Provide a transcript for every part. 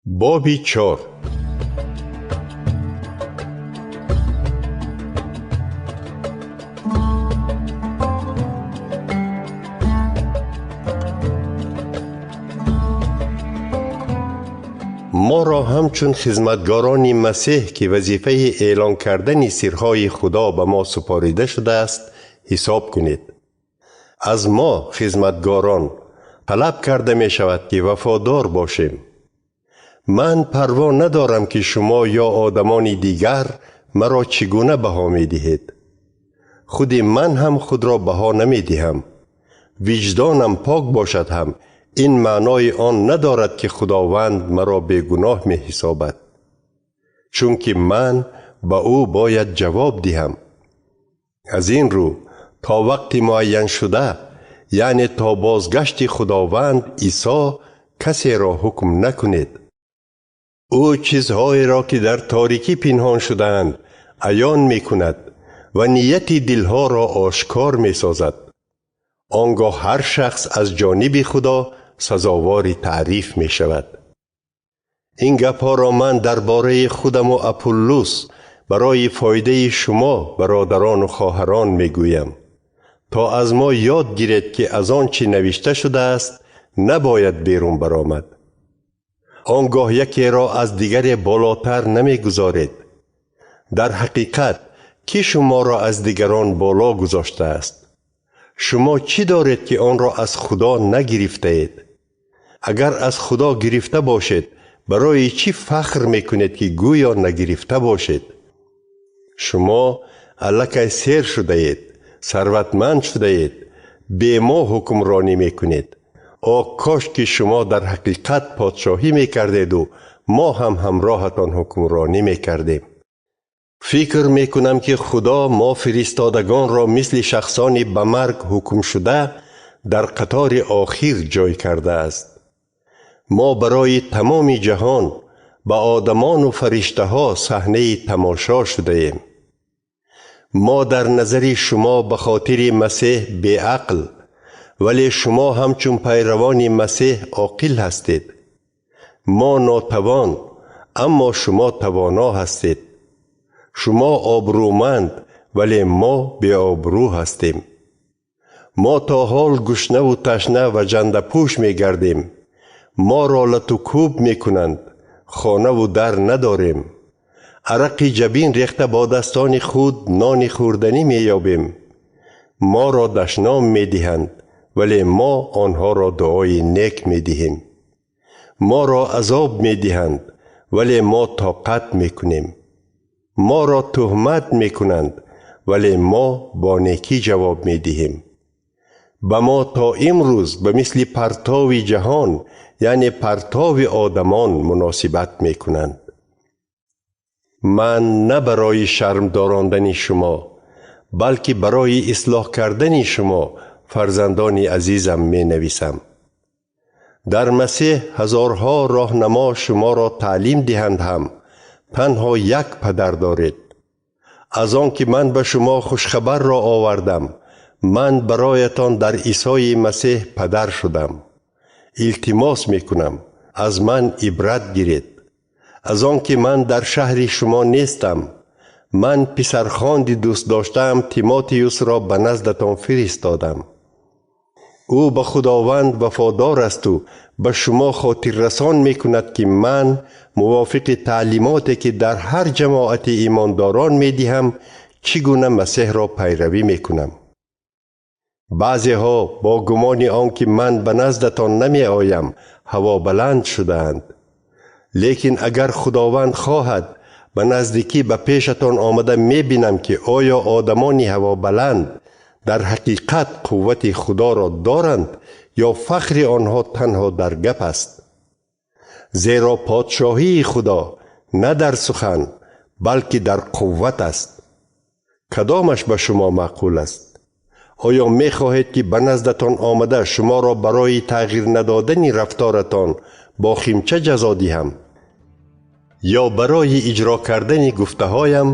Боби 4. Моро ҳамчун хизматгорони Масеҳ, ки вазифаи эълон кардани сирҳои Худо ба мо супорида шудааст, ҳисоб кунед. Аз мо, хизматгорон, талаб карда мешавад, ки вафодор бошем. Ман парво надорам, ки шумо ё одамони дигар маро чӣ гуна баҳо медиҳед. Худи ман ҳам худро баҳо намедиҳам. Виҷдонам пок бошад ҳам, ин маънои он надорад, ки Худованд маро бегуноҳ меҳисобад, чунки ман ба ӯ бояд ҷавоб диҳам. Аз ин рӯ то вақти муайяншуда, яъне то бозгашти Худованд Исо, касеро ҳукм накунед. Ӯ чизҳоеро, ки дар торикӣ пинҳон шудаанд, аён мекунад ва нияти дилҳоро ошкор месозад. Он гоҳ ҳар шахс аз ҷониби Худо сазовори таъриф мешавад. Ин гапҳоро ман дар бораи худаму Аполлус барои фоидаи шумо, бародарону хоҳарон, мегӯям, то аз мо ёд гиред, ки аз он чӣ навишта шудааст набояд берун баромад. Он гоҳ якеро аз дигаре болотар намегузоред. Дар ҳақиқат, кӣ шуморо аз дигарон боло гузоштааст? Шумо чӣ доред, ки онро аз Худо нагирифтаед? Агар аз Худо гирифта бошед, барои чӣ фахр мекунед, ки гӯё нагирифта бошед? Шумо аллакай сер шудаед, сарватманд шудаед, бе мо ҳукмронӣ мекунед. О, кош ки шумо дар ҳақиқат подшоҳӣ мекардеду мо ҳам ҳамроҳатон ҳукмронӣ мекардем. Фикр мекунам, ки Худо мо фиристодагонро мисли шахсони ба марг ҳукмшуда дар қатори охир ҷой кардааст. Мо барои тамоми ҷаҳон ба одамону фариштаҳо саҳнаи тамошо шудаем. Мо дар назари шумо ба хотири Масеҳ беақл, вале шумо ҳамчун пайравони Масеҳ оқил ҳастед. Мо нотавон, аммо шумо тавоно ҳастед. Шумо обрӯманд, вале мо беобрӯ ҳастем. Мо то ҳол гушнаву ташна ва ҷандапӯш мегардем. Моро лату кӯб мекунанд, хонаву дар надорем. Арақи ҷабин рехта бо дастони худ нони хӯрданӣ меёбем. Моро дашном медиҳанд, вале мо онҳоро дуои нек медиҳем. Моро азоб медиҳанд, вале мо тоқат мекунем. Моро туҳмат мекунанд, вале мо бо некӣ ҷавоб медиҳем. Ба мо то имрӯз ба мисли партови ҷаҳон, яъне партови одамон, муносибат мекунанд. Ман на барои шарм дорондани шумо, балки барои ислоҳ кардани шумо, фарзандони азизам, менависам. Дар Масеҳ ҳазорҳо роҳнамо шуморо таълим диҳанд ҳам, танҳо як падар доред. Аз он ки ман ба шумо хушхабарро овардам, ман бароятон дар Исои Масеҳ падар шудам. Илтимос мекунам, аз ман ибрат гиред. Аз он ки ман дар шаҳри шумо нестам, ман писархонди дӯстдоштаам Тимотеюсро ба наздатон фиристодам. Ӯ ба Худованд вафодор асту ба шумо хотиррасон мекунад, ки ман мувофиқи таълимоте, ки дар ҳар ҷамоати имондорон медиҳам, чӣ гуна Масеҳро пайравӣ мекунам. Баъзеҳо бо гумони он ки ман ба наздатон намеоям, ҳавобаланд шудаанд. Лекин агар Худованд хоҳад, ба наздикӣ ба пешатон омада мебинам, ки оё одамони ҳавобаланд дар ҳақиқат қуввати Худоро доранд ё фахри онҳо танҳо дар гап аст. Зеро подшоҳии Худо на дар сухан, балки дар қувват аст. Кадомаш ба шумо маъқул аст? Оё мехоҳед, ки ба наздатон омада шуморо барои тағйир надодани рафторатон бо химча ҷазо диҳам? Ё барои иҷро кардани гуфтаҳоям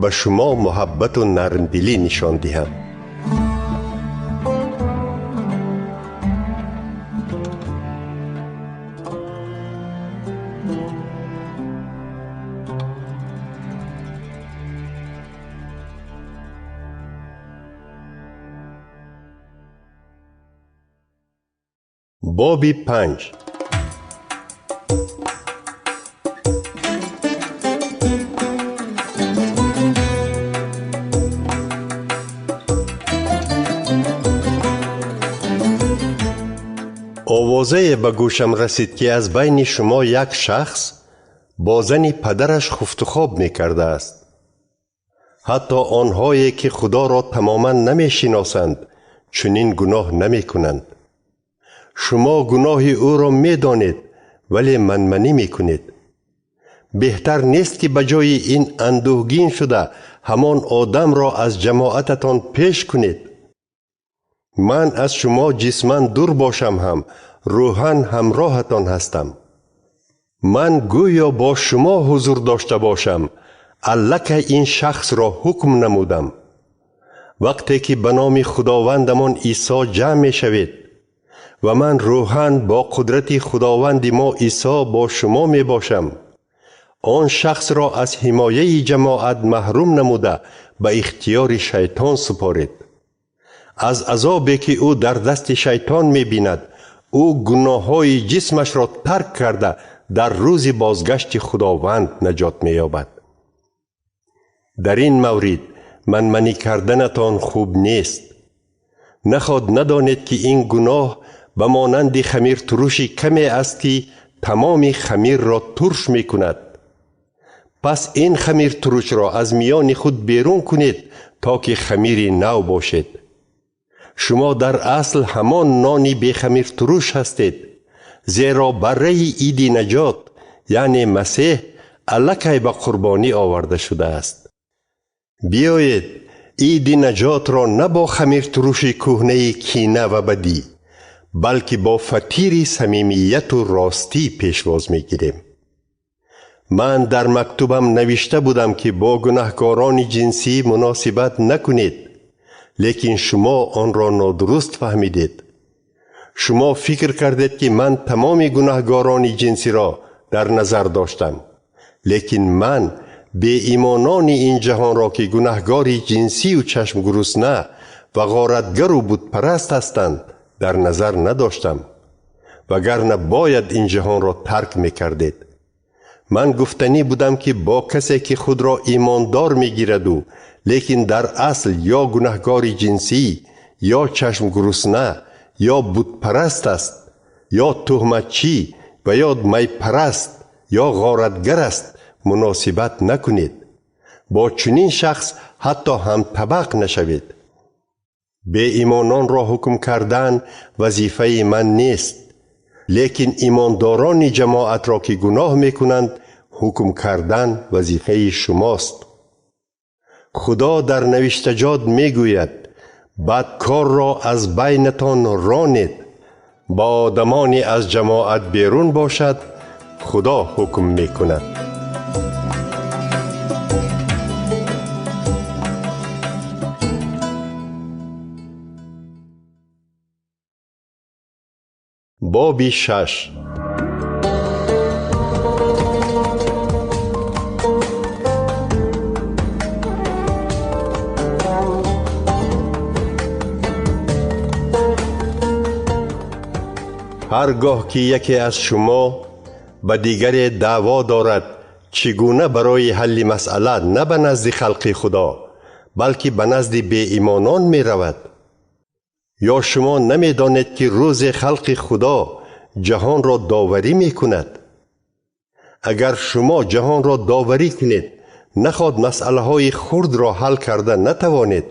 ба шумо муҳаббату нармдилӣ нишон диҳам? Боби 5. Овозае ба гӯшам расид, ки аз байни шумо як шахс бо зани падараш хуфтухоб мекардааст. Ҳатто онҳое ки Худоро тамоман намешиносанд, чунин гуноҳ намекунанд. Шумо гуноҳи ӯро медонед, вале манманӣ мекунед. Беҳтар нест ки ба ҷои ин андӯҳгин шуда ҳамон одамро аз ҷамоататон пеш кунед. Ман аз шумо ҷисман дур бошам ҳам, рӯҳан ҳамроҳатон ҳастам. Ман гӯё бо шумо ҳузур дошта бошам, аллакай ин шахсро ҳукм намудам. Вақте ки ба номи Худовандамон Исо ҷамъ мешавед ва ман рӯҳан бо қудрати Худованди мо Исо бо шумо мебошам, он шахсро аз ҳимояи ҷамоат маҳрум намуда ба ихтиёри шайтон супоред. Аз азобе ки ӯ дар дасти шайтон мебинад, ӯ гуноҳҳои ҷисмашро тарк карда дар рӯзи бозгашти Худованд наҷот меёбад. Дар ин маврид манманӣ карданатон хуб нест. Наход надонед ки ин гуноҳ ба монанди хамиртуруши каме аст ки тамоми хамирро турш мекунад. Пас ин хамиртурушро аз миёни худ берун кунед, то ки хамири нав бошед. Шумо дар асл ҳамон нони бехамиртуруш ҳастед, зеро барраи иди наҷот, яъне Масеҳ, аллакай ба қурбонӣ оварда шудааст. Биёед иди наҷотро на бо хамиртуруши кӯҳнаи кина ва бадӣ, балки бо фатири самимияту ростӣ пешвоз мегирем. Ман дар мактубам навишта будам, ки бо гунаҳкорони ҷинсӣ муносибат накунед, лекин шумо онро нодуруст фаҳмидед. Шумо фикр кардед, ки ман тамоми гунаҳгорони ҷинсиро дар назар доштам, лекин ман беимонони ин ҷаҳонро, ки гунаҳгори ҷинсию чашмгурусна ва ғоратгару бутпараст ҳастанд, дар назар надоштам, вагарна бояд ин ҷаҳонро тарк мекардед. Ман гуфтанӣ будам, ки бо касе ки худро имондор мегираду, лекин дар асл ё гунаҳгори ҷинсӣ, ё чашмгурусна, ё бутпараст аст, ё туҳматчӣ ва ё майпараст, ё ғоратгар аст, муносибат накунед. Бо чунин шахс ҳатто ҳамтабақ нашавед. Беимононро ҳукм кардан вазифаи ман нест, лекин имондорони ҷамоатро, ки гуноҳ мекунанд, ҳукм кардан вазифаи шумост. Худо дар навиштаҷот мегӯяд: бадкорро аз байнатон ронед, ба одамоне аз ҷамоат берун бошад, Худо ҳукм мекунад. Боби 6. Ҳар гоҳ ки яке аз шумо ба дигаре даъво дорад, чӣ гуна барои ҳалли масъала на ба назди халқи Худо, балки ба назди беимонон меравад? Ё шумо намедонед, ки рӯзе халқи Худо ҷаҳонро доварӣ мекунад? Агар шумо ҷаҳонро доварӣ кунед, наход масъалаҳои хурдро ҳал карда натавонед?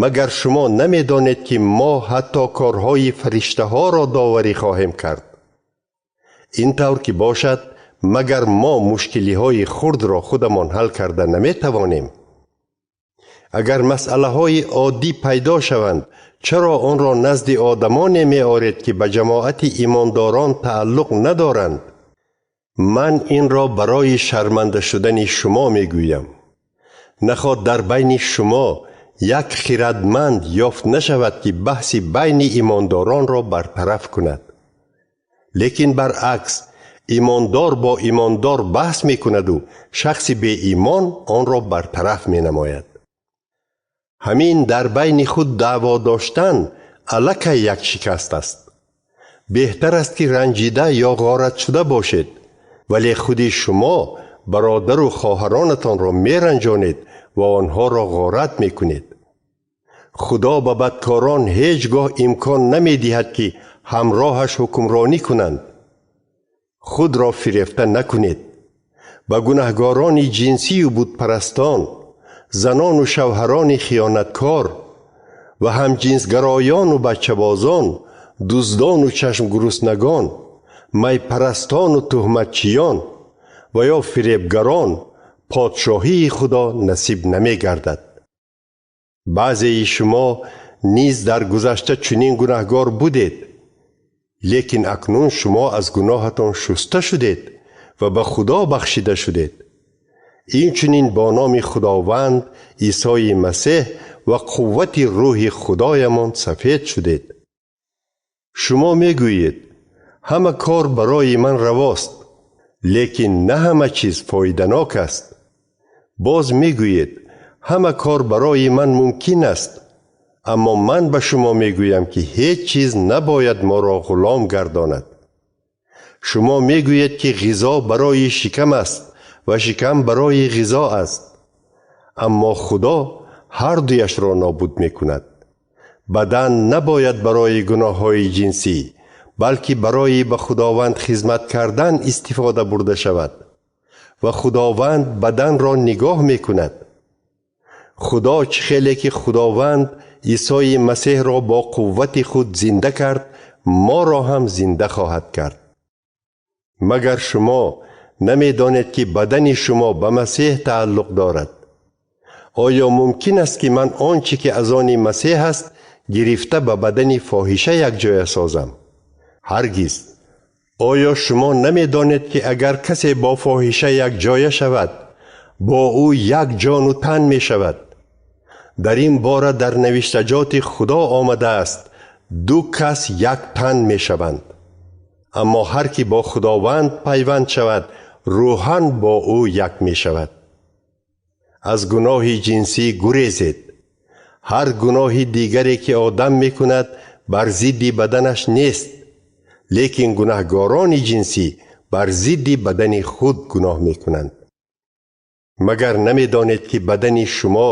Магар шумо намедонед, ки мо ҳатто корҳои фариштаҳоро доварӣ хоҳем кард? Ин тавр ки бошад, магар мо мушкилиҳои хурдро худамон ҳал карда наметавонем? Агар масъалаҳои оддӣ пайдо шаванд, чаро онро назди одамоне меоред, ки ба ҷамоати имондорон тааллуқ надоранд? Ман инро барои шарманда шудани шумо мегӯям. Наход дар байни шумо як хирадманд ёфт нашавад, ки баҳси байни имондоронро бартараф кунад. Лекин баръакс, имондор бо имондор баҳс мекунаду шахси беимон онро бартараф менамояд. Ҳамин дар байни худ даъво доштан аллакай як шикаст аст. Беҳтар аст ки ранҷида ё ғорат шуда бошед, вале худи шумо бародару хоҳаронатонро меранҷонед ва онҳоро ғорат мекунед. Худо ба бадкорон ҳеҷ гоҳ имкон намедиҳад, ки ҳамроҳаш ҳукмронӣ кунанд. Худро фирефта накунед. Ба гунаҳгорони ҷинсию бутпарастон, занону шавҳарони хиёнаткор ва ҳамҷинсгароёну бачабозон, дуздону чашмгуруснагон, майпарастону туҳматчиён ва ё фиребгарон подшоҳии Худо насиб намегардад. Баъзеи шумо низ дар гузашта чунин гунаҳгор будед, лекин акнун шумо аз гуноҳатон шуста шудед ва ба Худо бахшида шудед. Инчунин бо номи Худованд Исои Масеҳ ва қуввати рӯҳи Худоямон сафед шудед. Шумо мегӯед: ҳама кор барои ман равост, лекин на ҳама чиз фоиданок аст. Боз мегӯед: ҳама кор барои ман мумкин аст, аммо ман ба шумо мегӯям, ки ҳеҷ чиз набояд моро ғулом гардонад. Шумо мегӯед, ки ғизо барои шикам аст ва шикам барои ғизо аст, аммо Худо ҳар дуяшро нобуд мекунад. Бадан набояд барои гуноҳҳои ҷинсӣ, балки барои ба Худованд хизмат кардан истифода бурда шавад ва Худованд баданро нигоҳ мекунад. Худо чӣ хеле ки Худованд Исои Масеҳро бо қуввати худ зинда кард, моро ҳам зинда хоҳад кард. Магар шумо намедонед, ки бадани шумо ба Масеҳ тааллуқ дорад? Оё мумкин аст, ки ман он чӣ ки аз они Масеҳ аст гирифта ба бадани фоҳиша якҷоя созам? Ҳаргиз. Оё шумо намедонед, ки агар касе бо фоҳиша якҷоя шавад, бо ӯ як ҷону тан мешавад? Дар ин бора дар навиштаҷоти Худо омадааст: ду кас як тан мешаванд. Аммо ҳар ки бо Худованд пайванд шавад, рӯҳан бо ӯ як мешавад. Аз гуноҳи ҷинсӣ гурезед. Ҳар гуноҳи дигаре ки одам мекунад, бар зидди баданаш нест, лекин гунаҳгорони ҷинсӣ бар зидди бадани худ гуноҳ мекунанд. Магар намедонед, ки бадани шумо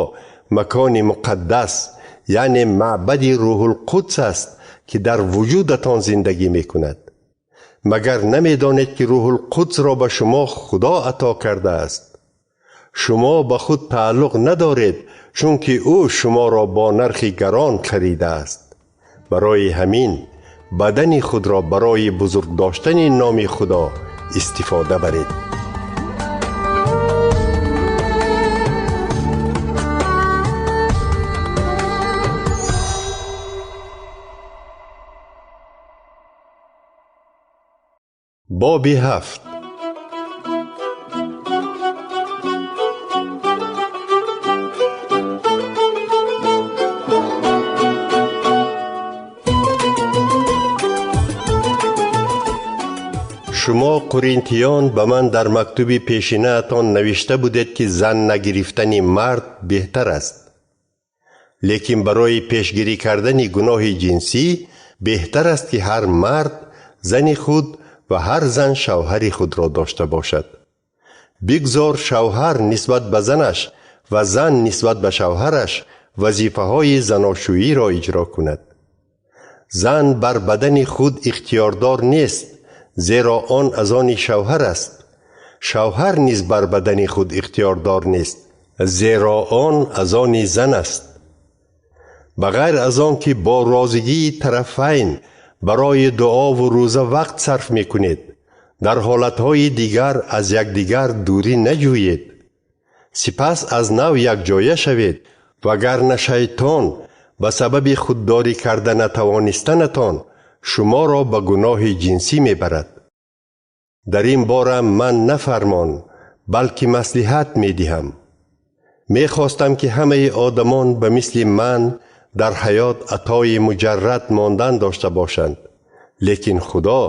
макони муқаддас, яъне маъбади Рӯҳулқудс аст, ки дар вуҷудатон зиндагӣ мекунад? Магар намедонед, ки Рӯҳулқудсро ба шумо Худо ато кардааст? Шумо ба худ тааллуқ надоред, чунки ӯ шуморо бо нархи гарон харидааст. Барои ҳамин бадани худро барои бузург доштани номи Худо истифода баред. Боби ҳафт. Шумо қуринтиён ба ман дар мактуби пешинаатон навишта будед, ки зан нагирифтани мард беҳтар аст. Лекин барои пешгирӣ кардани гуноҳи ҷинсӣ беҳтар аст, ки ҳар мард зани худ ва ҳар зан шавҳари худро дошта бошад. Бигзор шавҳар нисбат ба занаш ва зан нисбат ба шавҳараш вазифаҳои заношӯиро иҷро кунад. Зан бар бадани худ ихтиёрдор нест, зеро он аз они шавҳар аст. Шавҳар низ бар бадани худ ихтиёрдор нест, зеро он аз они зан аст. Ба ғайр аз он ки бо розигии тарафайн барои дуову рӯза вақт сарф мекунед, дар ҳолатҳои дигар аз якдигар дурӣ наҷӯед. Сипас аз нав якҷоя шавед, вагарна шайтон ба сабаби худдорӣ карда натавонистанатон шуморо ба гуноҳи ҷинсӣ мебарад. Дар ин бора ман на фармон, балки маслиҳат медиҳам. Мехостам, ки ҳамаи одамон ба мисли ман дар ҳаёт атои муҷаррад мондан дошта бошанд, лекин Худо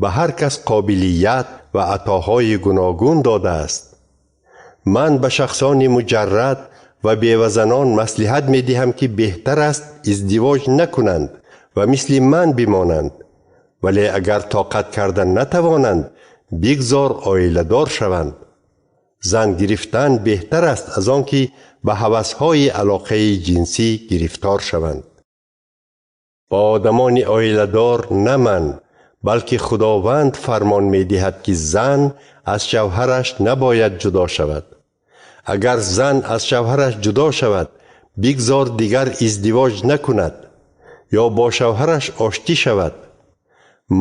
ба ҳар кас қобилият ва атоҳои гуногун додааст. Ман ба шахсони муҷаррад ва бевазанон маслиҳат медиҳам, ки беҳтар аст издивоҷ накунанд ва мисли ман бимонанд. Вале агар тоқат карда натавонанд, бигзор оиладор шаванд. Зан гирифтан беҳтар аст аз он ки ба ҳавасҳои алоқаи ҷинсӣ гирифтор шаванд. Ба одамони оиладор на ман, балки Худованд фармон медиҳад, ки зан аз шавҳараш набояд ҷудо шавад. Агар зан аз шавҳараш ҷудо шавад, бигзор дигар издивоҷ накунад ё бо шавҳараш оштӣ шавад.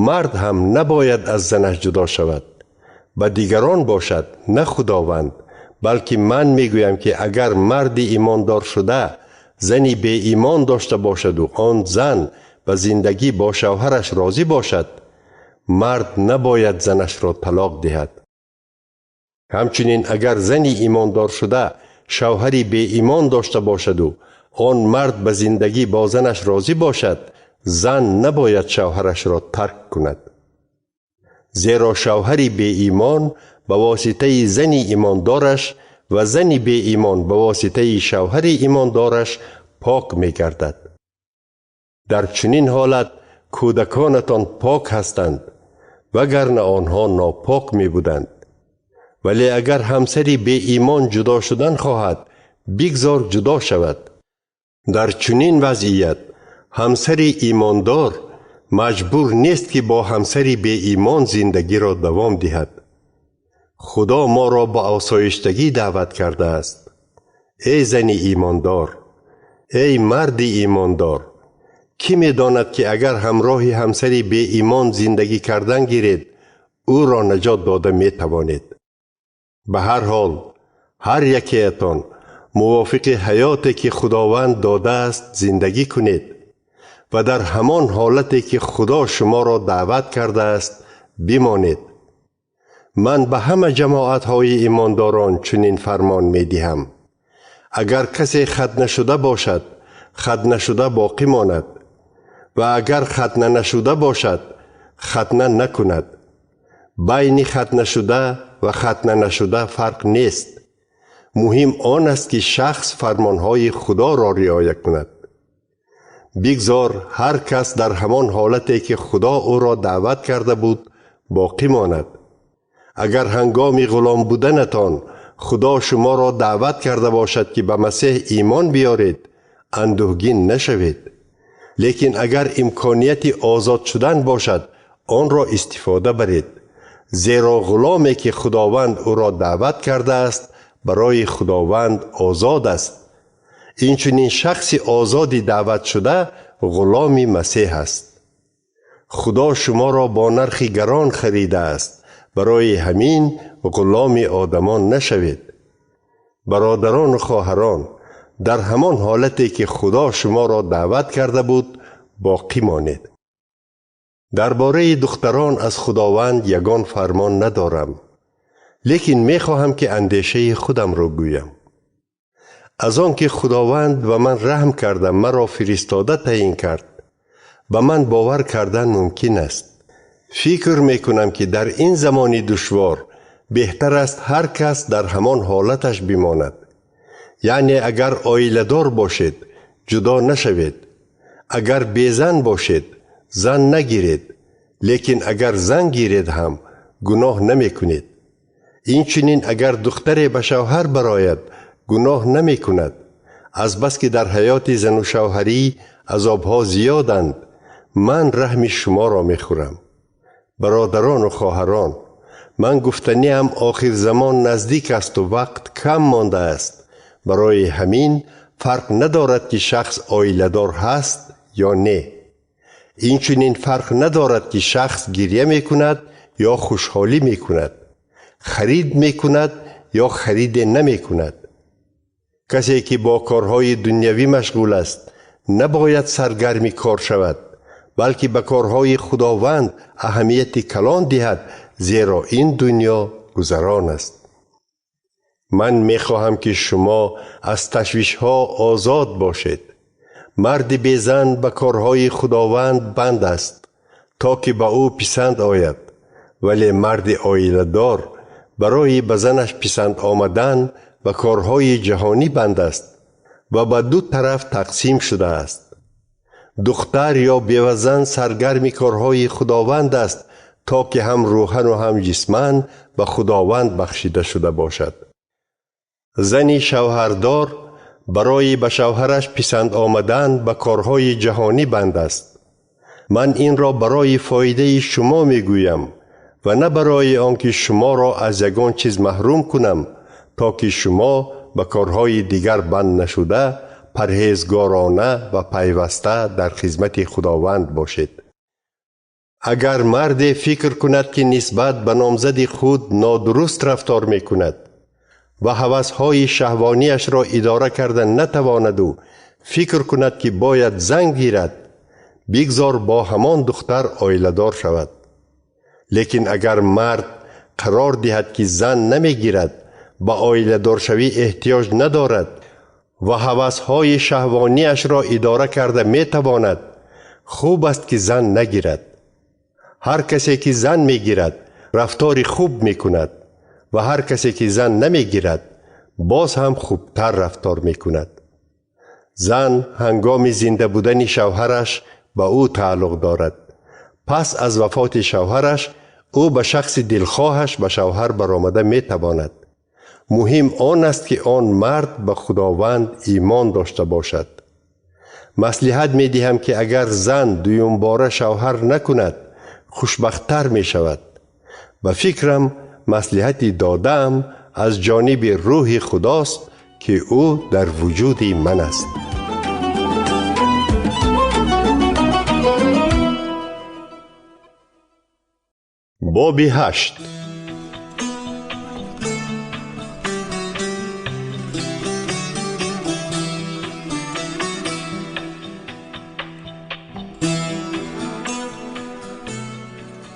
Мард ҳам набояд аз занаш ҷудо шавад. Ба дигарон бошад, на Худованд, балки ман мегӯям, ки агар марди имондор шуда зани беимон дошта бошаду он зан ба зиндагӣ бо шавҳараш розӣ бошад, мард набояд занашро талоқ диҳад. Ҳамчунин агар зани имондор шуда шавҳари беимон дошта бошаду он мард ба зиндагӣ бо занаш розӣ бошад, зан набояд шавҳарашро тарк кунад. Зеро шавҳари беимон ба воситаи зани имондораш ва зани беимон ба воситаи шавҳари имондораш пок мегардад. Дар чунин ҳолат кӯдаконатон пок ҳастанд, вагарна онҳо нопок мебуданд. Вале агар ҳамсари беимон ҷудо шудан хоҳад, бигзор ҷудо шавад. Дар чунин вазъият ҳамсари имондор маҷбур нест, ки бо ҳамсари беимон зиндагиро давом диҳад. Худо моро ба осоиштагӣ даъват кардааст. Эй зани имондор, эй марди имондор, кӣ медонад, ки агар ҳамроҳи ҳамсари беимон зиндагӣ кардан гиред, ӯро наҷот дода метавонед. Ба ҳар ҳол, ҳар якеатон мувофиқи ҳаёте, ки Худованд додааст, зиндагӣ кунед ва дар ҳамон ҳолате, ки Худо шуморо даъват кардааст, бимонед. Ман ба ҳама ҷамоатҳои имондорон чунин фармон медиҳам. Агар касе хатна шуда бошад, хатна шуда боқӣ монад ва агар хатна нашуда бошад, хатна накунад. Байни хатна шуда ва хатна нашуда фарқ нест. Муҳим он аст, ки шахс фармонҳои Худоро риоя кунад. Бигзор ҳар кас дар ҳамон ҳолате, ки Худо ӯро даъват карда буд, боқӣ монад. Агар ҳангоми ғулом буданатон Худо шуморо даъват карда бошад, ки ба Масеҳ имон биёред, андӯҳгин нашавед. Лекин агар имконияти озод шудан бошад, онро истифода баред. Зеро ғуломе, ки Худованд ӯро даъват кардааст, барои Худованд озод аст. Инчунин шахси озоди даъватшуда ғуломи Масеҳ аст. Худо шуморо бо нархи гарон харидааст. Барои ҳамин ғуломи одамон нашавед. Бародарону хоҳарон, дар ҳамон ҳолате, ки Худо шуморо даъват карда буд, боқӣ монед. Дар бораи духтарон аз Худованд ягон фармон надорам, лекин мехоҳам, ки андешаи худамро гӯям. Аз он ки Худованд ба ман раҳм карда маро фиристода таъин кард, ба ман бовар кардан мумкин аст. Фикр мекунам, ки дар ин замони душвор беҳтар аст ҳар кас дар ҳамон ҳолаташ бимонад. Яъне агар оиладор бошед, ҷудо нашавед. Агар безан бошед, зан нагиред. Лекин агар зан гиред ҳам гуноҳ намекунед. Инчунин агар духтаре ба шавҳар барояд, гуноҳ намекунад. Азбаски дар ҳаёти зану шавҳарӣ азобҳо зиёданд, ман раҳми шуморо мехӯрам. Бародарону хоҳарон, ман гуфтаниам охирзамон наздик асту вақт кам мондааст. Барои ҳамин фарқ надорад, ки шахс оиладор ҳаст ё не. Инчунин фарқ надорад, ки шахс гиря мекунад ё хушҳолӣ мекунад, харид мекунад ё хариде намекунад. Касе, ки бо корҳои дунявӣ машғул аст, набояд саргарми кор шавад, балки ба корҳои Худованд аҳамияти калон диҳад, зеро ин дунё гузарон аст. Ман мехоҳам, ки шумо аз ташвишҳо озод бошед. Марди безан ба корҳои Худованд банд аст, то ки ба ӯ писанд ояд, вале марди оиладор барои ба занаш писанд омадан ба корҳои ҷаҳонӣ банд аст ва ба ду тараф тақсим шудааст. Духтар ё бевазан саргарми корҳои Худованд аст, то ки ҳам рӯҳан ва ҳам ҷисман ба Худованд бахшида шуда бошад. Зани шавҳардор барои ба шавҳараш писанд омадан ба корҳои ҷаҳонӣ банд аст. Ман инро барои фоидаи шумо мегӯям ва на барои он ки шуморо аз ягон чиз маҳрум кунам, то ки шумо ба корҳои дигар банд нашуда, парҳезгорона ва пайваста дар хизмати Худованд бошед. Агар марде фикр кунад, ки нисбат ба номзади худ нодуруст рафтор мекунад ва ҳавасҳои шаҳвонияшро идора карда натавонаду фикр кунад, ки бояд зан гирад, бигзор бо ҳамон духтар оиладор шавад. Лекин агар мард қарор диҳад, ки зан намегирад, ба оиладоршавӣ эҳтиёҷ надорад ва ҳавасҳои шаҳвонияшро идора карда метавонад, хуб аст, ки зан нагирад. Ҳар касе ки зан мегирад, рафтори хуб мекунад ва ҳар касе ки зан намегирад, боз ҳам хубтар рафтор мекунад. Зан ҳангоми зинда будани шавҳараш ба ӯ тааллуқ дорад. Пас аз вафоти шавҳараш ӯ ба шахси дилхоҳаш ба шавҳар баромада метавонад. Муҳим он аст, ки он мард ба Худованд имон дошта бошад. Маслиҳат медиҳам, ки агар зан дуюмбора шавҳар накунад, хушбахттар мешавад. Ба фикрам, маслиҳати додаам аз ҷониби рӯҳи Худост, ки ӯ дар вуҷуди ман аст. Боби 8.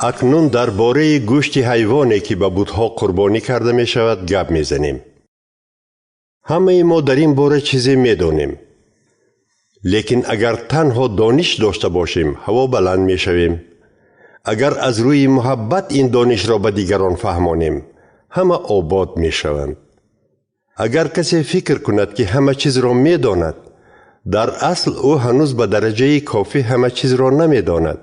Акнун дар бораи гӯшти ҳайвоне, ки ба бутҳо қурбонӣ карда мешавад, гап мезанем. Ҳамаи мо дар ин бора чизе медонем. Лекин агар танҳо дониш дошта бошем, ҳаво баланд мешавем. Агар аз рӯи муҳаббат ин донишро ба дигарон фаҳмонем, ҳама обод мешаванд. Агар касе фикр кунад, ки ҳама чизро медонад, дар асл ӯ ҳанӯз ба дараҷаи кофӣ ҳама чизро намедонад.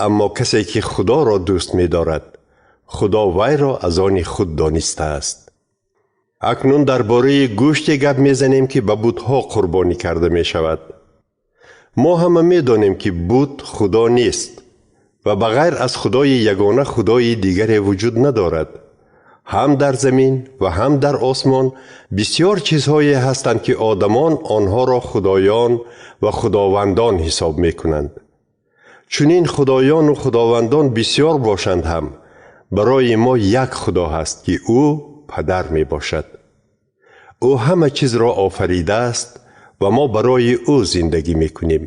Аммо касе ки Худоро дӯст медорад, Худо вайро аз они худ донистааст. Акнун дар бораи гӯште гап мезанем, ки ба бутҳо қурбонӣ карда мешавад. Мо ҳама медонем, ки бут Худо нест ва ба ғайр аз Худои ягона Худои дигаре вуҷуд надорад. Ҳам дар замин ва ҳам дар осмон бисёр чизҳое ҳастанд, ки одамон онҳоро худоён ва худовандон ҳисоб мекунанд. Чунин худоёну худовандон бисёр бошанд ҳам, барои мо як Худо ҳаст, ки ӯ падар мебошад. Ӯ ҳама чизро офаридааст ва мо барои ӯ зиндагӣ мекунем.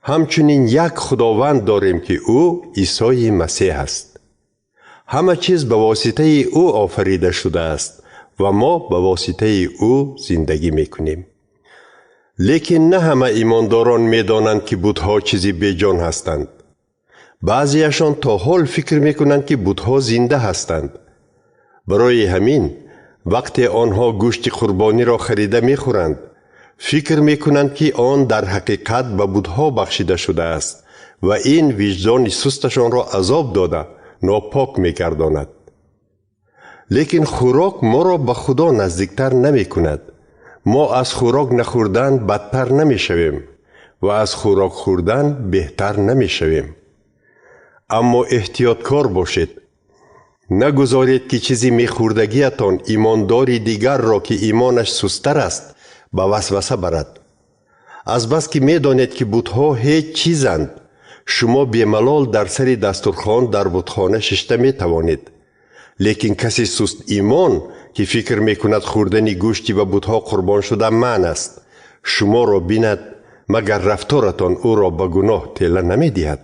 Ҳамчунин як Худованд дорем, ки ӯ Исои Масеҳ аст. Ҳама чиз ба воситаи ӯ офарида шудааст ва мо ба воситаи ӯ зиндагӣ мекунем. Лекин на ҳама имондорон медонанд, ки бутҳо чизи беҷон ҳастанд. Баъзеашон то ҳол фикр мекунанд, ки бутҳо зинда ҳастанд. Барои ҳамин вақте онҳо гӯшти қурбониро харида мехӯранд, фикр мекунанд, ки он дар ҳақиқат ба бутҳо бахшида шудааст ва ин виҷдони сусташонро азоб дода нопок мегардонад. Лекин хӯрок моро ба Худо наздиктар намекунад. Мо аз хӯрок нахӯрдан бадтар намешавем ва аз хӯрок хӯрдан беҳтар намешавем. Аммо эҳтиёткор бошед. Нагузоред, ки чизи мехӯрдагиятон имондори дигарро, ки имонаш сусттар аст, ба васваса барад. Азбаски медонед, ки бутҳо ҳеҷ чизанд, шумо бемалол дар сари дастурхон дар бутхона шишта метавонед. Лекин каси суст имон, ки фикр мекунад хӯрдани гӯшти ба бутҳо қурбон шуда манъ аст, шуморо бинад, магар рафторатон ӯро ба гуноҳ тела намедиҳад?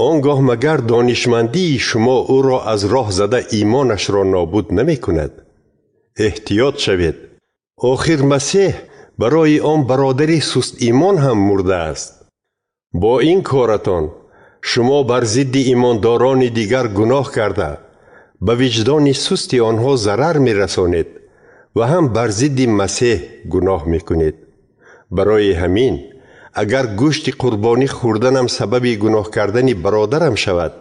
Он гоҳ магар донишмандии шумо ӯро аз роҳ зада имонашро нобуд намекунад? Эҳтиёт шавед. Охир Масеҳ барои он бародари сустимон ҳам мурдааст. Бо ин коратон шумо бар зидди имондорони дигар гуноҳ карда, ба виҷдони сусти онҳо зарар мерасонед ва ҳам бар зидди Масеҳ гуноҳ мекунед. Барои ҳамин Агар гӯшти қурбонӣ хӯрданам сабаби гуноҳ кардани бародарам шавад,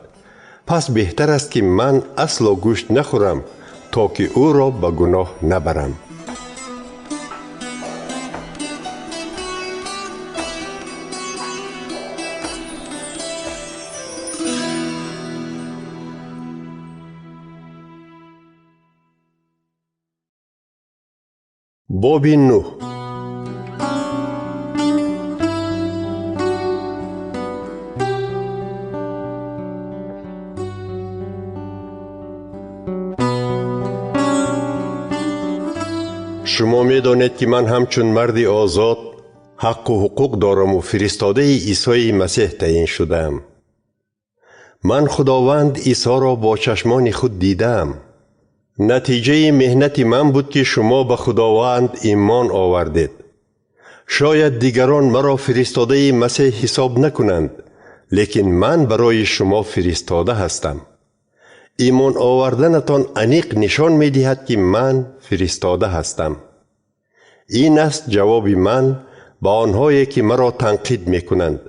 пас беҳтар аст, ки ман асло гӯшт нахӯрам, то ки ӯро ба гуноҳ набарам. Боби 9. Шумо медонед, ки ман ҳамчун марди озод ҳаққу ҳуқуқ дораму фиристодаи Исои Масеҳ таъин шудаам. Ман Худованд Исоро бо чашмони худ дидаам. Натиҷаи меҳнати ман буд, ки шумо ба Худованд имон овардед. Шояд дигарон маро фиристодаи Масеҳ ҳисоб накунанд, лекин ман барои шумо фиристода ҳастам. Имон оварданатон аниқ нишон медиҳад, ки ман фиристода ҳастам. Ин аст ҷавоби ман ба онҳое, ки маро танқид мекунанд.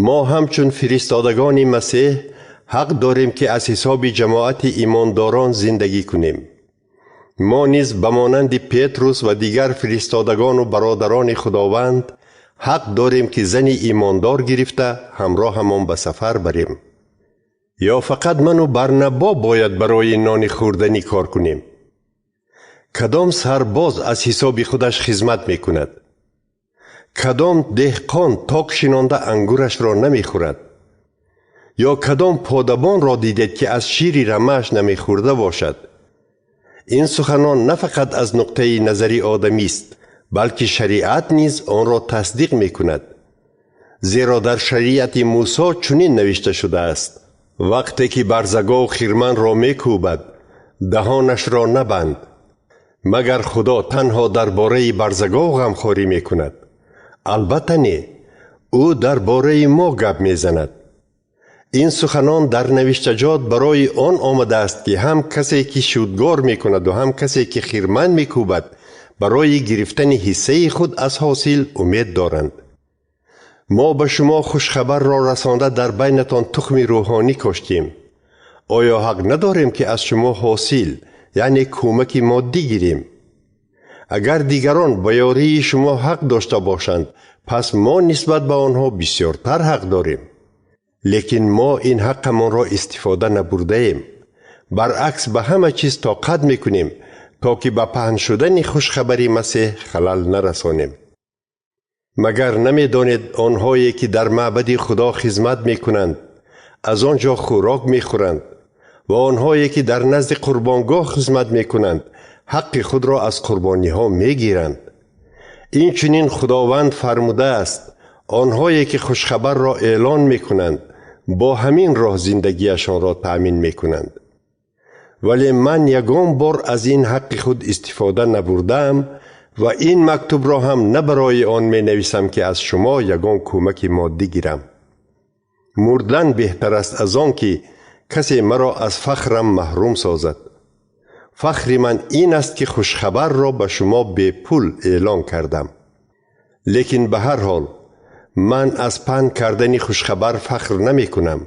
Мо ҳамчун фиристодагони Масеҳ ҳақ дорем, ки аз ҳисоби ҷамоати имондорон зиндагӣ кунем. Мо низ ба монанди Петрус ва дигар фиристодагону бародарони Худованд ҳақ дорем, ки зани имондор гирифта ҳамроҳамон ба сафар барем. Ё фақат ману Барнабо бояд барои нони хӯрданӣ кор кунем? Кадом сарбоз аз ҳисоби худаш хизмат мекунад? Кадом деҳқон ток шинонда ангурашро намехӯрад? Ё кадом подабонро дидед, ки аз шири рамааш намехӯрда бошад? Ин суханон на фақат аз нуқтаи назари одамист, балки шариат низ онро тасдиқ мекунад. Зеро дар шариати Мусо чунин навишта шудааст: вақте ки барзагов хирманро мекӯбад, даҳонашро набанд. Магар Худо танҳо дар бораи барзагов ғамхорӣ мекунад? Албатта не, ӯ дар бораи мо гап мезанад. Ин суханон дар навиштаҷот барои он омадааст, ки ҳам касе, ки шудгор мекунаду ҳам касе, ки хирман мекӯбад, барои гирифтани ҳиссаи худ аз ҳосил умед доранд. Мо ба шумо хушхабарро расонда дар байнатон тухми рӯҳонӣ коштем. Оё ҳақ надорем, ки аз шумо ҳосил, яъне кӯмаки моддӣ гирем? Агар дигарон ба ёрии шумо ҳақ дошта бошанд, пас мо нисбат ба онҳо бисёртар ҳақ дорем. Лекин мо ин ҳаққамонро истифода набурдаем. Баръакс, ба ҳама чиз тоқат мекунем, то ки ба паҳн шудани хушхабари Масеҳ халал нарасонем. Магар намедонед онҳое, ки дар маъбади Худо хизмат мекунанд, аз он ҷо хӯрок мехӯранд, ва онҳое, ки дар назди қурбонгоҳ хизмат мекунанд, ҳаққи худро аз қурбониҳо мегиранд? Инчунин Худованд фармудааст: онҳое, ки хушхабарро эълон мекунанд, бо ҳамин роҳ зиндагиашонро таъмин мекунанд. Вале ман ягон бор аз ин ҳаққи худ истифода набурдаам ва ин мактубро ҳам на барои он менависам, ки аз шумо ягон кӯмаки моддӣ гирам. Мурдан беҳтар аст аз он, ки касе маро аз фахрам маҳрум созад. Фахри ман ин аст, ки хушхабарро ба шумо бепул эълон кардам. Лекин ба ҳар ҳол ман аз паҳн кардани хушхабар фахр намекунам,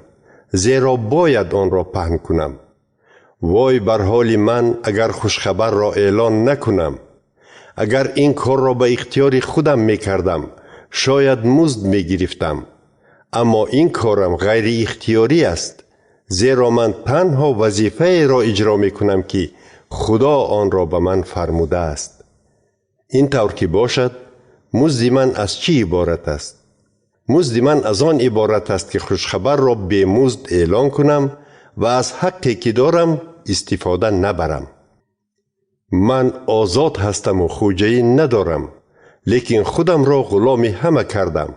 зеро бояд онро паҳн кунам. Вой бар ҳоли ман, агар хушхабарро эълон накунам! Агар ин корро ба ихтиёри худам мекардам, шояд музд мегирифтам. Аммо ин корам ғайриихтиёрӣ аст, зеро ман танҳо вазифаеро иҷро мекунам, ки Худо онро ба ман фармудааст. Ин тавр ки бошад, музди ман аз чӣ иборат аст? Музди ман аз он иборат аст, ки хушхабарро бемузд эълон кунам ва аз ҳаққе, ки дорам, истифода набарам. Ман озод ҳастаму хӯҷаин надорам, лекин худамро ғуломи ҳама кардам,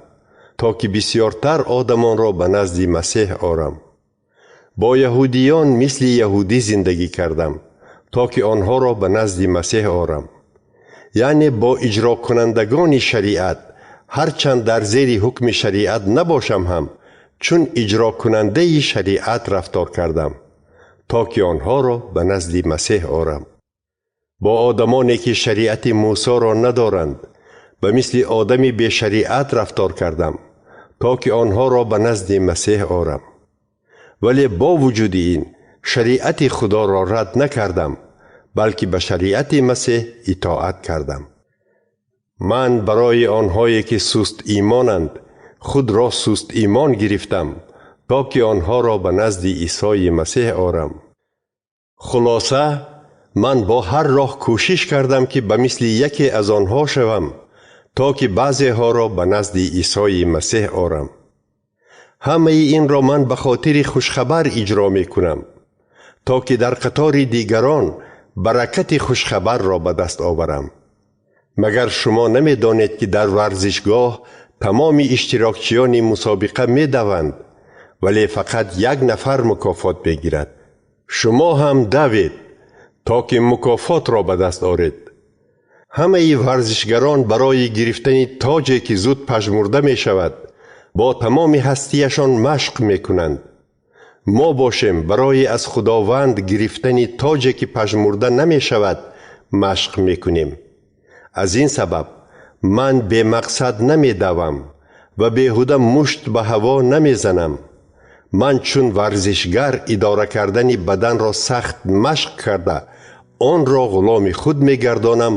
то ки бисёртар одамонро ба назди Масеҳ орам. Бо яҳудиён мисли яҳудӣ зиндагӣ кардам, то ки онҳоро ба назди Масеҳ орам. Яъне бо иҷрокунандагони шариат, ҳарчанд дар зери ҳукми шариат набошам ҳам, чун иҷрокунандаи шариат рафтор кардам, то ки онҳоро ба назди Масеҳ орам. Бо одамоне, ки шариати Мусоро надоранд, ба мисли одами бешариат рафтор кардам, то ки онҳоро ба назди Масеҳ орам. Вале бо вуҷуди ин шариати Худоро рад накардам, балки ба шариати Масеҳ итоат кардам. Ман барои онҳое ки суст имонанд, худро суст имон гирифтам, то ки онҳоро ба назди Исои Масеҳ орам. Хулоса, ман бо ҳар роҳ кӯшиш кардам, ки ба мисли яке аз онҳо шавам, то ки баъзеҳоро ба назди Исои Масеҳ орам. Ҳамаи инро ман ба хотири хушхабар иҷро мекунам, то ки дар қатори дигарон баракати хушхабарро ба даст оварам. Магар шумо намедонед, ки дар варзишгоҳ тамоми иштирокчиёни мусобиқа медаванд, вале фақат як нафар мукофот мегирад? Шумо ҳам давед, то ки мукофотро ба даст оред. Ҳамаи варзишгарон барои гирифтани тоҷе, ки зуд пажмурда мешавад, бо тамоми ҳастияшон машқ мекунанд. Мо бошем барои аз Худованд гирифтани тоҷе, ки пажмурда намешавад, машқ мекунем. Аз ин сабаб ман бемақсад намедавам ва беҳуда мушт ба ҳаво намезанам. Ман чун варзишгар идора кардани баданро сахт машқ карда, онро ғуломи худ мегардонам,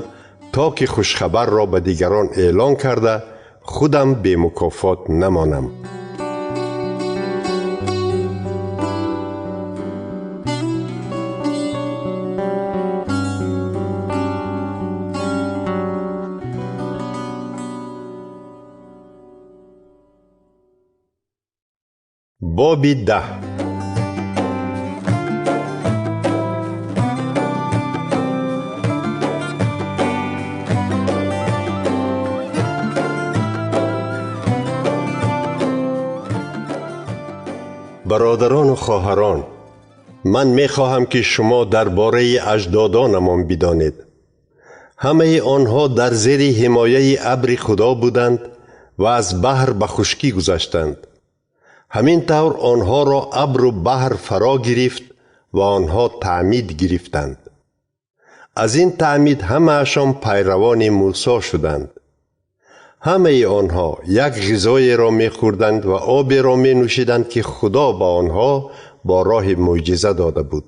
то ки хушхабарро ба дигарон эълон карда, худам бемукофот намонам. Боби 10. Бародарону хоҳарон, ман мехоҳам, ки шумо дар бораи аҷдодонамон бидонед. Ҳамаи онҳо дар зери ҳимояи абри Худо буданд ва аз баҳр ба хушкӣ гузаштанд. Ҳамин тавр онҳоро абру баҳр фаро гирифт ва онҳо таъмид гирифтанд. Аз ин таъмид ҳамаашон пайравони Мусо шуданд. Ҳамаи онҳо як ғизоеро мехӯрданд ва оберо менӯшиданд, ки Худо ба онҳо бо роҳи мӯъҷиза дода буд.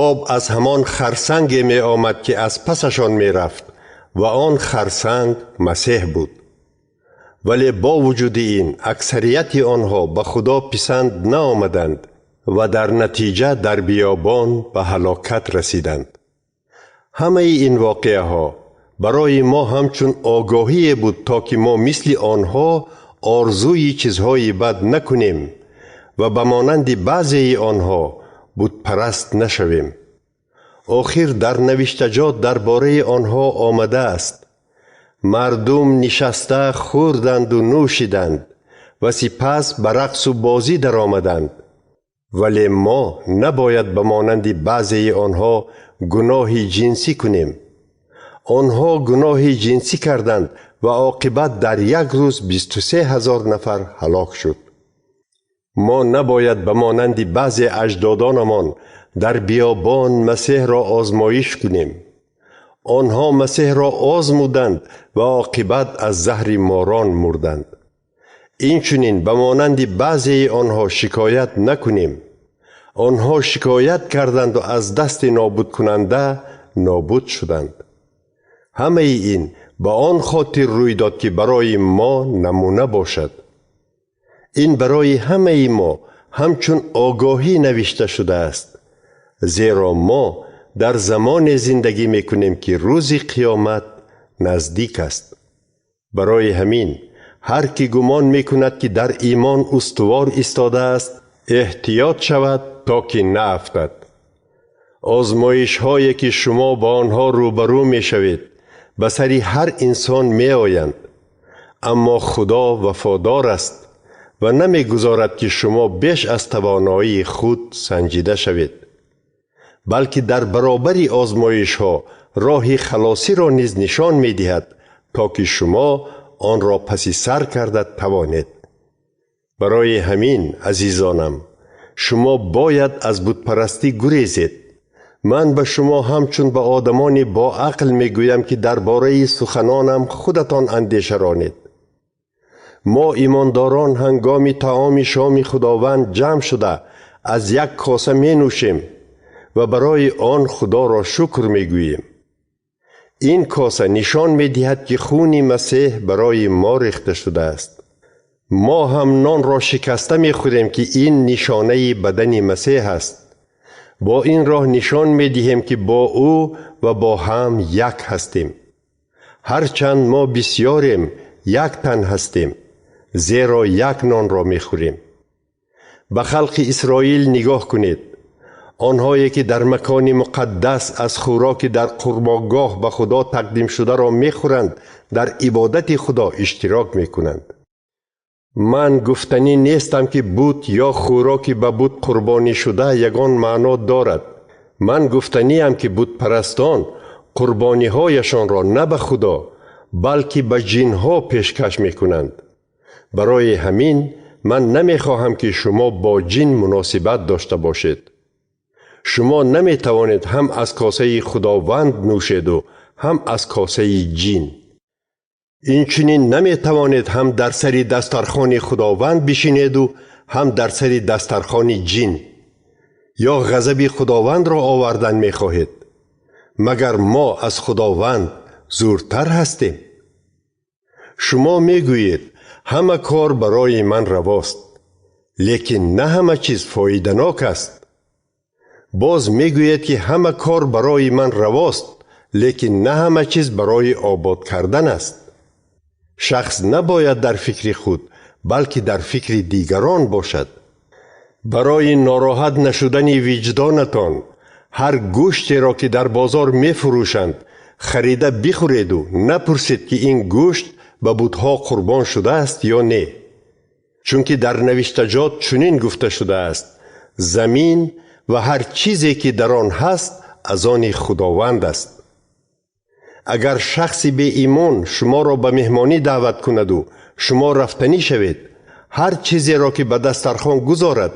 Об аз ҳамон харсанге меомад, ки аз пасашон мерафт, ва он харсанг Масеҳ буд. Вале бо вуҷуди ин аксарияти онҳо ба Худо писанд наомаданд ва дар натиҷа дар биёбон ба ҳалокат расиданд. Ҳамаи ин воқеаҳо барои мо ҳамчун огоҳие буд, то ки мо мисли онҳо орзуи чизҳои бад накунем ва ба монанди баъзеи онҳо бутпараст нашавем. Охир дар навиштаҷот дар бораи онҳо омадааст: мардум нишаста хӯрданду нӯшиданд ва сипас ба рақсу бозӣ даромаданд. Вале мо набояд ба монанди баъзеи онҳо гуноҳи ҷинсӣ кунем. Онҳо гуноҳи ҷинсӣ карданд ва оқибат дар як рӯз 23,000 нафар ҳалок шуд. Мо набояд ба монанди баъзе аҷдодонамон дар биёбон Масеҳро озмоиш кунем. Онҳо Масеҳро озмуданд ва оқибат аз заҳри морон мурданд. Инчунин ба монанди баъзеи онҳо шикоят накунем. Онҳо шикоят карданд ва аз дасти нобудкунанда нобуд шуданд. Ҳамаи ин ба он хотир рӯй дод, ки барои мо намуна бошад. Ин барои ҳамаи мо ҳамчун огоҳӣ навишта шудааст, зеро мо дар замоне зиндагӣ мекунем, ки рӯзи қиёмат наздик аст. Барои ҳамин ҳар ки гумон мекунад, ки дар имон устувор истодааст, эҳтиёт шавад, то ки наафтад. Озмоишҳое, ки шумо ба онҳо рӯбарӯ мешавед, ба сари ҳар инсон меоянд. Аммо Худо вафодор аст ва намегузорад, ки шумо беш аз тавоноии худ санҷида шавед, балки дар баробари озмоишҳо роҳи халосиро низ нишон медиҳад, то ки шумо онро паси сар карда тавонед. Барои ҳамин, азизонам, шумо бояд аз бутпарастӣ гурезед. Ман ба шумо ҳамчун ба одамони боақл мегӯям, ки дар бораи суханонам худатон андеша ронед. Мо имондорон ҳангоми таоми шоми Худованд ҷамъ шуда аз як коса менӯшем ва барои он Худоро шукр мегӯем. Ин коса нишон медиҳад, ки хуни Масеҳ барои мо рехта шудааст. Мо ҳам нонро шикаста мехӯрем, ки ин нишонаи бадани Масеҳ аст. Бо ин роҳ нишон медиҳем, ки бо ӯ ва бо ҳам як ҳастем. Ҳарчанд мо бисёрем, як тан ҳастем, зеро як нонро мехӯрем. Ба халқи Исроил нигоҳ кунед. Онҳое ки дар макони муқаддас аз хӯроки дар қурбонгоҳ ба Худо тақдим шударо мехӯранд, дар ибодати Худо иштирок мекунанд. Ман гуфтанӣ нестам, ки бут ё хӯроки ба бут қурбонӣ шуда ягон маъно дорад. Ман гуфтаниам, ки бутпарастон қурбониҳояшонро на ба Худо, балки ба ҷинҳо пешкаш мекунанд. Барои ҳамин ман намехоҳам, ки шумо бо ҷин муносибат дошта бошед. Шумо наметавонед ҳам аз косаи Худованд нӯшеду ҳам аз косаи ҷин. Инчунин наметавонед ҳам дар сари дастархони Худованд бишинеду ҳам дар сари дастархони ҷин. Ё ғазаби Худовандро овардан мехоҳед? Магар мо аз Худованд зуртар ҳастем? Шумо мегӯед, ҳама кор барои ман равост, лекин на ҳама чиз фоиданок аст. Боз мегӯед, ки ҳама кор барои ман равост, лекин на ҳама чиз барои обод кардан аст. Шахс набояд дар фикри худ, балки дар фикри дигарон бошад. Барои нороҳат нашудани виҷдонатон, ҳар гӯштеро, ки дар бозор мефурӯшанд, харида бихӯреду напурсед, ки ин гӯшт ба бутҳо қурбон шудааст ё не. Чунки дар навиштаҷот чунин гуфта шудааст: замин ва ҳар чизе, ки дар он ҳаст, аз они Худованд аст. Агар шахси беимон шуморо ба меҳмонӣ даъват кунаду шумо рафтанӣ шавед, ҳар чизеро, ки ба дастархон гузорад,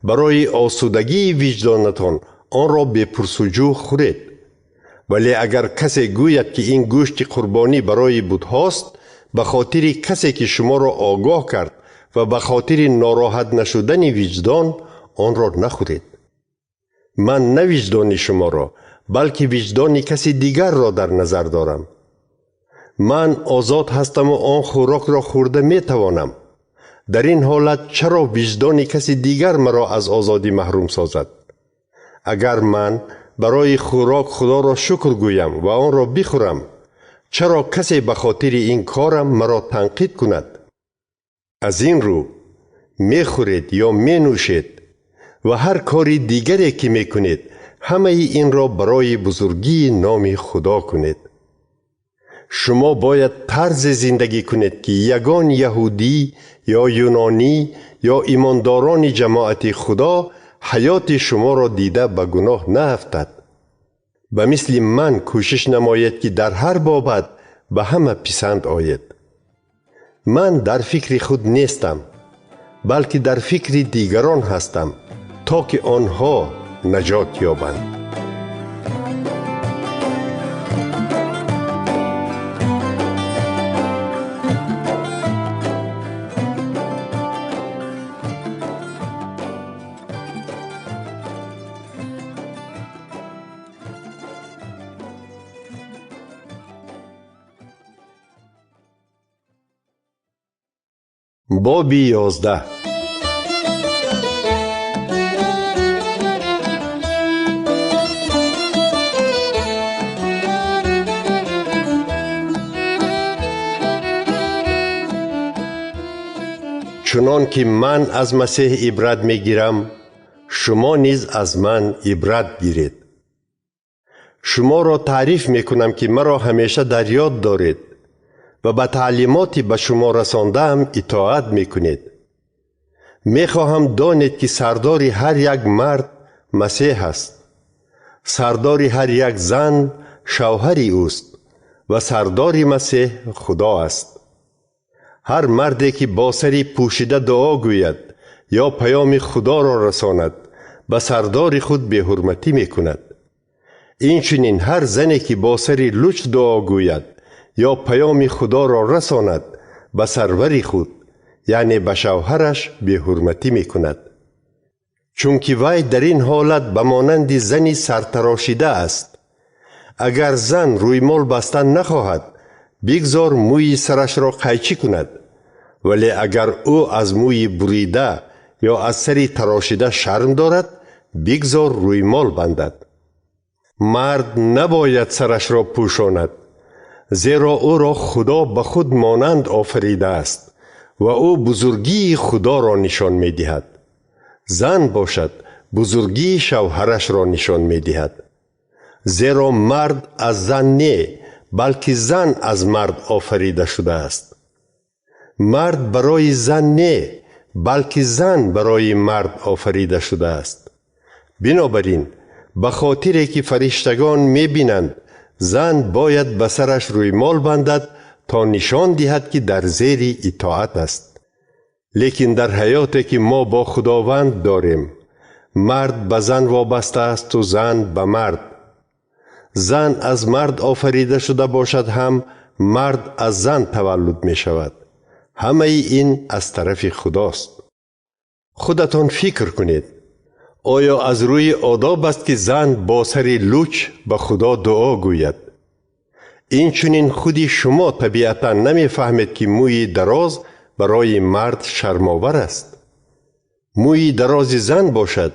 барои осудагии виҷдонатон онро бепурсуҷӯ хӯред. Вале агар касе гӯяд, ки ин гӯшти қурбонӣ барои бутҳост, ба хотири касе, ки шуморо огоҳ кард ва ба хотири нороҳат нашудани виҷдон, онро нахӯред. Ман на виҷдони шуморо, балки виҷдони каси дигарро дар назар дорам. Ман озод ҳастаму он хӯрокро хӯрда метавонам. Дар ин ҳолат чаро виҷдони каси дигар маро аз озодӣ маҳрум созад? Агар ман барои хӯрок Худоро шукр гӯям ва онро бихӯрам, чаро касе ба хотири ин корам маро танқид кунад? Аз ин рӯ мехӯред ё менӯшед ва ҳар кори дигаре, ки мекунед, ҳамаи инро барои бузургии номи Худо кунед. Шумо бояд тарзе зиндагӣ кунед, ки ягон яҳудӣ ё юнонӣ ё имондорони ҷамоати Худо ҳаёти шуморо дида ба гуноҳ наафтад. Ба мисли ман кӯшиш намоед, ки дар ҳар бобат ба ҳама писанд оед. Ман дар фикри худ нестам, балки дар фикри дигарон ҳастам, то ки онҳо наҷот ёбанд. Боби 11. Чунон ки ман аз Масеҳ ибрат мегирам, шумо низ аз ман ибрат гиред. Шуморо таъриф мекунам, ки маро ҳамеша дар ёд доред ва ба таълимоти ба шумо расондаам итоат мекунед. Мехоҳам донед, ки сардори ҳар як мард Масеҳ аст, сардори ҳар як зан шавҳари ӯст ва сардори Масеҳ Худо аст. Ҳар марде, ки бо сари пӯшида дуо гӯяд ё паёми Худоро расонад, ба сардори худ беҳурматӣ мекунад. Инчунин ҳар зане ки бо сари луч дуо гӯяд ё паёми Худоро расонад, ба сарвари худ, яъне ба шавҳараш, беҳурматӣ мекунад. Чунки вай дар ин ҳолат ба монанди зани сартарошида аст. Агар зан рӯймол бастан нахоҳад, бигзор мӯи сарашро қайчӣ кунад. Вале агар ӯ аз мӯи бурида ё аз сари тарошида шарм дорад, бигзор рӯймол бандад. Мард набояд сарашро пӯшонад, зеро ӯро Худо ба худ монанд офаридааст ва ӯ бузургии Худоро нишон медиҳад. Зан бошад, бузургии шавҳарашро нишон медиҳад. Зеро мард аз зан не, балки зан аз мард офарида шудааст. Мард барои зан не, балки зан барои мард офарида шудааст. Бинобар ин, ба хотире ки фариштагон мебинанд, зан бояд ба сараш рӯймол бандад то нишон диҳад, ки дар зери итоат аст. Лекин дар ҳаёте ки мо бо Худованд дорем, мард ба зан вобаста асту зан ба мард. Зан аз мард офарида шуда бошад ҳам, мард аз зан таваллуд мешавад. Ҳамаи ин аз тарафи Худост. Худатон фикр кунед. Оё аз рӯи одоб аст, ки зан бо сари луч ба Худо дуо гӯяд? Инчунин худи шумо табиатан намефаҳмед, ки мӯи дароз барои мард шармовар аст. Мӯи дарози зан бошад,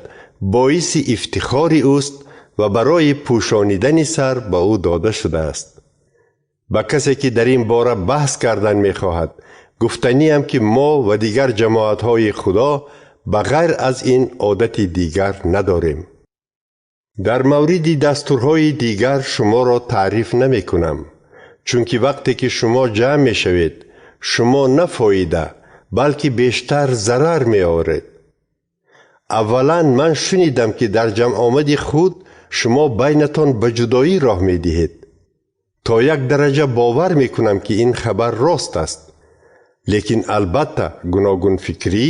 боиси ифтихори ӯст ва барои пӯшонидани сар ба ӯ дода шудааст. Ба касе ки дар ин бора баҳс кардан мехоҳад, гуфтаниам, ки мо ва дигар ҷамоатҳои Худо ба ғайр аз ин одати дигар надорем. Дар мавриди дастурҳои дигар шуморо таъриф намекунам, чунки вақте ки шумо ҷамъ мешавед, шумо на фоида, балки бештар зарар меоред. Аввалан ман шунидам, ки дар ҷамъомади худ шумо байнатон ба ҷудоӣ роҳ медиҳед. То як дараҷа бовар мекунам, ки ин хабар рост аст. Лекин албатта гуногунфикрӣ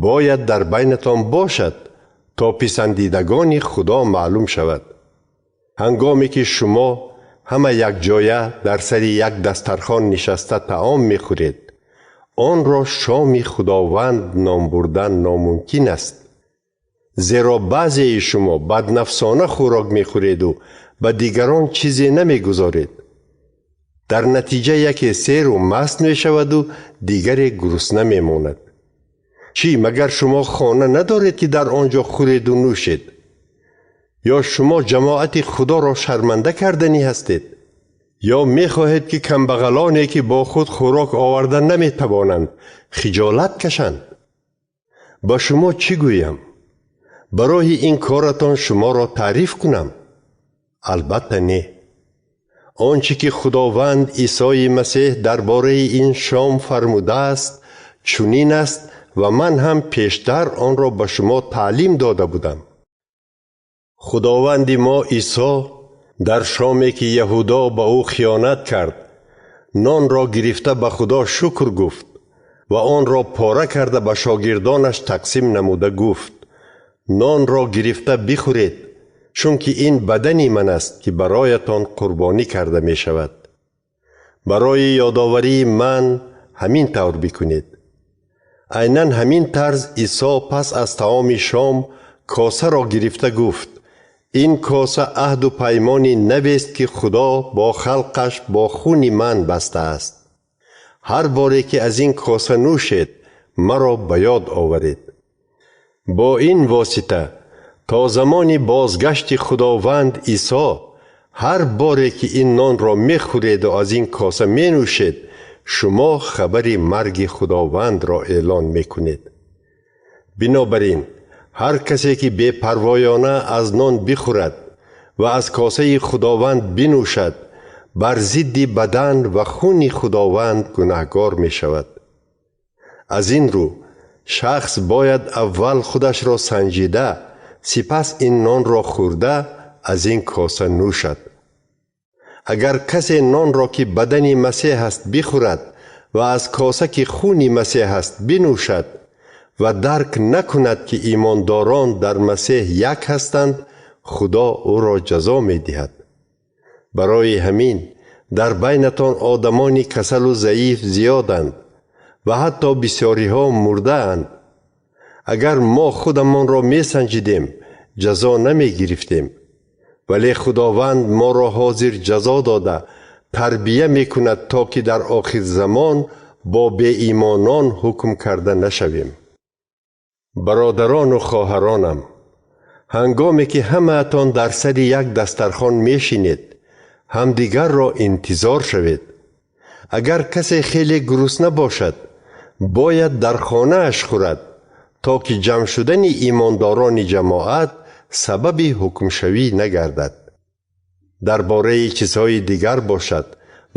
бояд дар байнатон бошад, то писандидагони Худо маълум шавад. Ҳангоме ки шумо ҳама якҷоя дар сари як дастархон нишаста таом мехӯред, онро шоми Худованд ном бурдан номумкин аст. Зеро баъзеи шумо баднафсона хӯрок мехӯреду ба дигарон чизе намегузоред. Дар натиҷа яке серу маст мешаваду дигаре гурусна мемонад. Чӣ, магар шумо хона надоред, ки дар он ҷо хӯреду нӯшед? Ё шумо ҷамоати Худоро шарманда карданӣ ҳастед? Ё мехоҳед, ки камбағалоне, ки бо худ хӯрок оварда наметавонанд, хиҷолат кашанд? Ба шумо чӣ гӯям? Барои ин коратон шуморо таъриф кунам? Албатта не. Он чӣ ки Худованд Исои Масеҳ дар бораи ин шом фармудааст, чунин аст ва ман ҳам пештар онро ба шумо таълим дода будам. Худованди мо Исо дар шоме ки Яҳудо ба ӯ хиёнат кард, нонро гирифта ба Худо шукр гуфт ва онро пора карда ба шогирдонаш тақсим намуда гуфт: нонро гирифта бихӯред, чунки ин бадани ман аст, ки бароятон қурбонӣ карда мешавад. Барои ёдоварии ман ҳамин тавр бикунед. Айнан ҳамин тарз Исо пас аз таоми шом косаро гирифта гуфт: ин коса аҳду паймони навест, ки Худо бо халқаш бо хуни ман бастааст. Ҳар боре ки аз ин коса нӯшед, маро ба ёд оваред. Бо ин восита то замони бозгашти Худованд Исо, ҳар боре ки ин нонро мехӯреду аз ин коса менӯшед, шумо хабари марги Худовандро эълон мекунед. Бинобар ин, ҳар касе ки бепарвоёна аз нон бихӯрад ва аз косаи Худованд бинӯшад, бар зидди бадан ва хуни Худованд гунаҳгор мешавад. Аз ин рӯ шахс бояд аввал худашро санҷида, сипас ин нонро хӯрда, аз ин коса нӯшад. Агар касе нонро, ки бадани Масеҳ аст, бихӯрад ва аз коса, ки хуни Масеҳ аст, бинӯшад ва дарк накунад, ки имондорон дар Масеҳ як ҳастанд, Худо ӯро ҷазо медиҳад. Барои ҳамин дар байнатон одамони касалу заиф зиёданд ва ҳатто бисёриҳо мурдаанд. Агар мо худамонро месанҷидем, ҷазо намегирифтем. Вале Худованд моро ҳозир ҷазо дода, тарбия мекунад, то ки дар охир замон бо беимонон ҳукм карда нашавем. Бародарону хоҳаронам, ҳангоме ки ҳамаатон дар сари як дастархон мешинед, ҳамдигарро интизор шавед. Агар касе хеле гурусна бошад, бояд дар хонааш хӯрад, то ки ҷамъ шудани имондорони ҷамоат сабаби ҳукмшавӣ нагардад. Дар бораи чизҳои дигар бошад,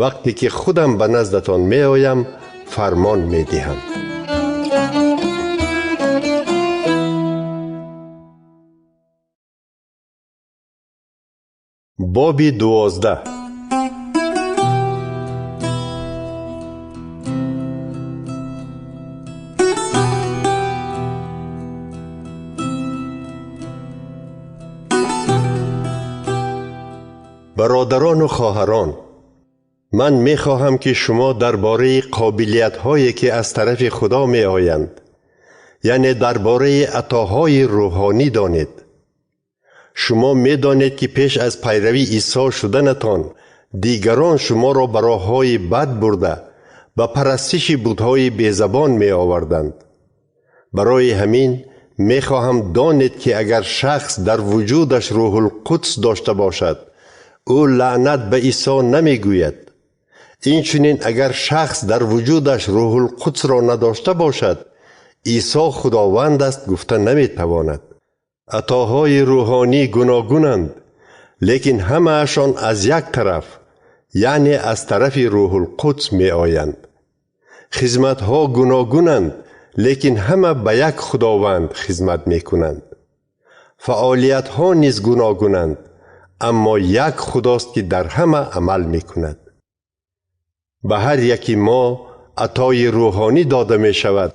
вақте ки худам ба наздатон меоям, фармон медиҳам. Боби 12. Бародарону хоҳарон, ман мехоҳам ки шумо дар бораи қобилиятҳое ки аз тарафи Худо меоянд, яъне дар бораи атоҳои рӯҳонӣ донед. Шумо медонед ки пеш аз пайрави Исо шуданатон дигарон шуморо ба роҳҳои бад бурда, ба парастиши бутҳои безабон меоварданд. Барои ҳамин мехоҳам донед ки агар шахс дар вуҷудаш Рӯҳулқудс дошта бошад, ӯ лаънат ба Исо намегӯяд. Инчунин агар шахс дар вуҷудаш Рӯҳулқудсро надошта бошад, Исо Худованд аст гуфта наметавонад. Атоҳои рӯҳонӣ гуногунанд, лекин ҳамаашон аз як тараф, яъне аз тарафи Рӯҳулқудс меоянд. Хизматҳо гуногунанд, лекин ҳама ба як Худованд хизмат мекунанд. Фаъолиятҳо низ гуногунанд, аммо як Худост ки дар ҳама амал мекунад. Ба ҳар яки мо атои рӯҳонӣ дода мешавад,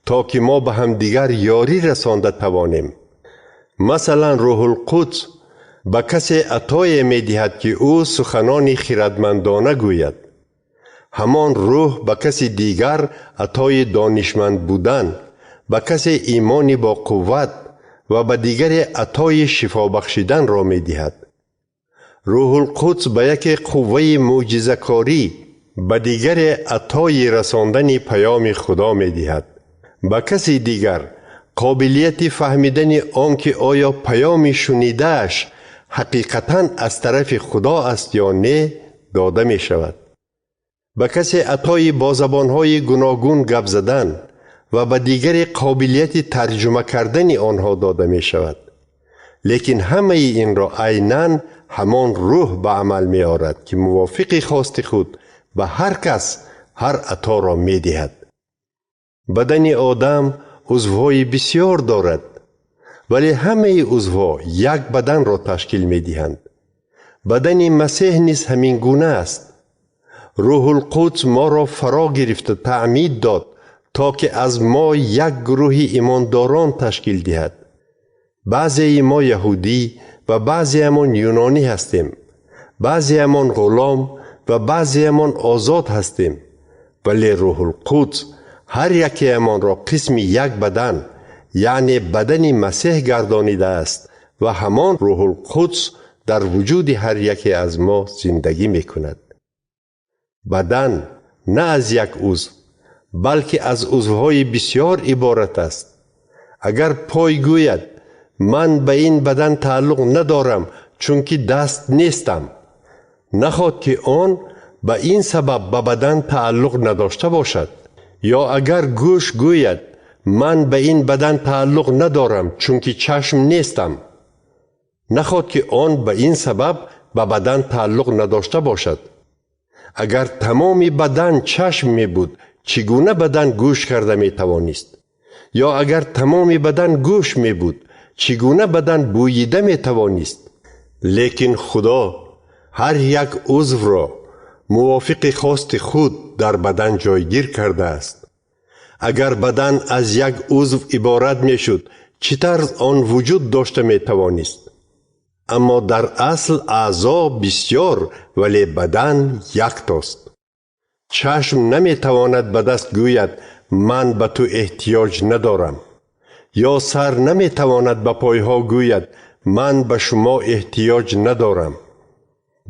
то ки мо ба ҳамдигар ёрӣ расонда тавонем. Масалан, Рӯҳулқудс ба касе атое медиҳад, ки ӯ суханони хирадмандона гӯяд. Ҳамон рӯҳ ба каси дигар атои донишманд будан, ба касе имони бо қувват ва ба дигаре атои шифобахшиданро медиҳад. Рӯҳулқудс ба яке қувваи мӯъҷизакорӣ, ба дигаре атои расондани паёми Худо медиҳад. Ба каси дигар қобилияти фаҳмидани он ки оё паёми шунидааш ҳақиқатан аз тарафи Худо аст ё не, дода мешавад. Ба касе атои бо забонҳои гуногун гап задан ва ба дигаре қобилияти тарҷума кардани онҳо дода мешавад. Лекин ҳамаи инро айнан ҳамон рӯҳ ба амал меорад, ки мувофиқи хости худ ба ҳар кас ҳар аторо медиҳад. Бадани одам узвҳои бисёр дорад, вале ҳамаи узвҳо як баданро ташкил медиҳанд. Бадани Масеҳ низ ҳамин гуна аст. Рӯҳулқудс моро фаро гирифта таъмид дод, то ки аз мо як гурӯҳи имондорон ташкил диҳад. Баъзеи мо яҳудӣ ва баъзеамон юнонӣ ҳастем, баъзеамон ғулом ва баъзеамон озод ҳастем, вале Рӯҳулқудс ҳар якеамонро қисми як бадан, яъне бадани Масеҳ гардонидааст ва ҳамон Рӯҳулқудс дар вуҷуди ҳар яке аз мо зиндагӣ мекунад. Бадан на аз як узв, балки аз узвҳои бисёр иборат аст. Агар пой гӯяд: ман ба ин бадан тааллуқ надорам, чунки даст нестам, наход ки он ба ин сабаб ба бадан тааллуқ надошта бошад. Ё агар гӯш гӯяд: ман ба ин бадан тааллуқ надорам, чунки чашм нестам, наход ки он ба ин сабаб ба бадан тааллуқ надошта бошад. Агар тамоми бадан чашм мебуд, чӣ гуна бадан гӯш карда метавонист? Ё агар тамоми бадан гӯш мебуд, чӣ гуна бадан бӯйида метавонист? Лекин Худо ҳар як узвро мувофиқи хости худ дар бадан ҷойгир кардааст. Агар бадан аз як узв иборат мешуд, чӣ тарз он вуҷуд дошта метавонист? Аммо дар асл аъзо бисёр, вале бадан яктост. Чашм наметавонад ба даст гӯяд: ман ба ту эҳтиёҷ надорам. Ё сар наметавонад ба пойҳо гӯяд: ман ба шумо эҳтиёҷ надорам.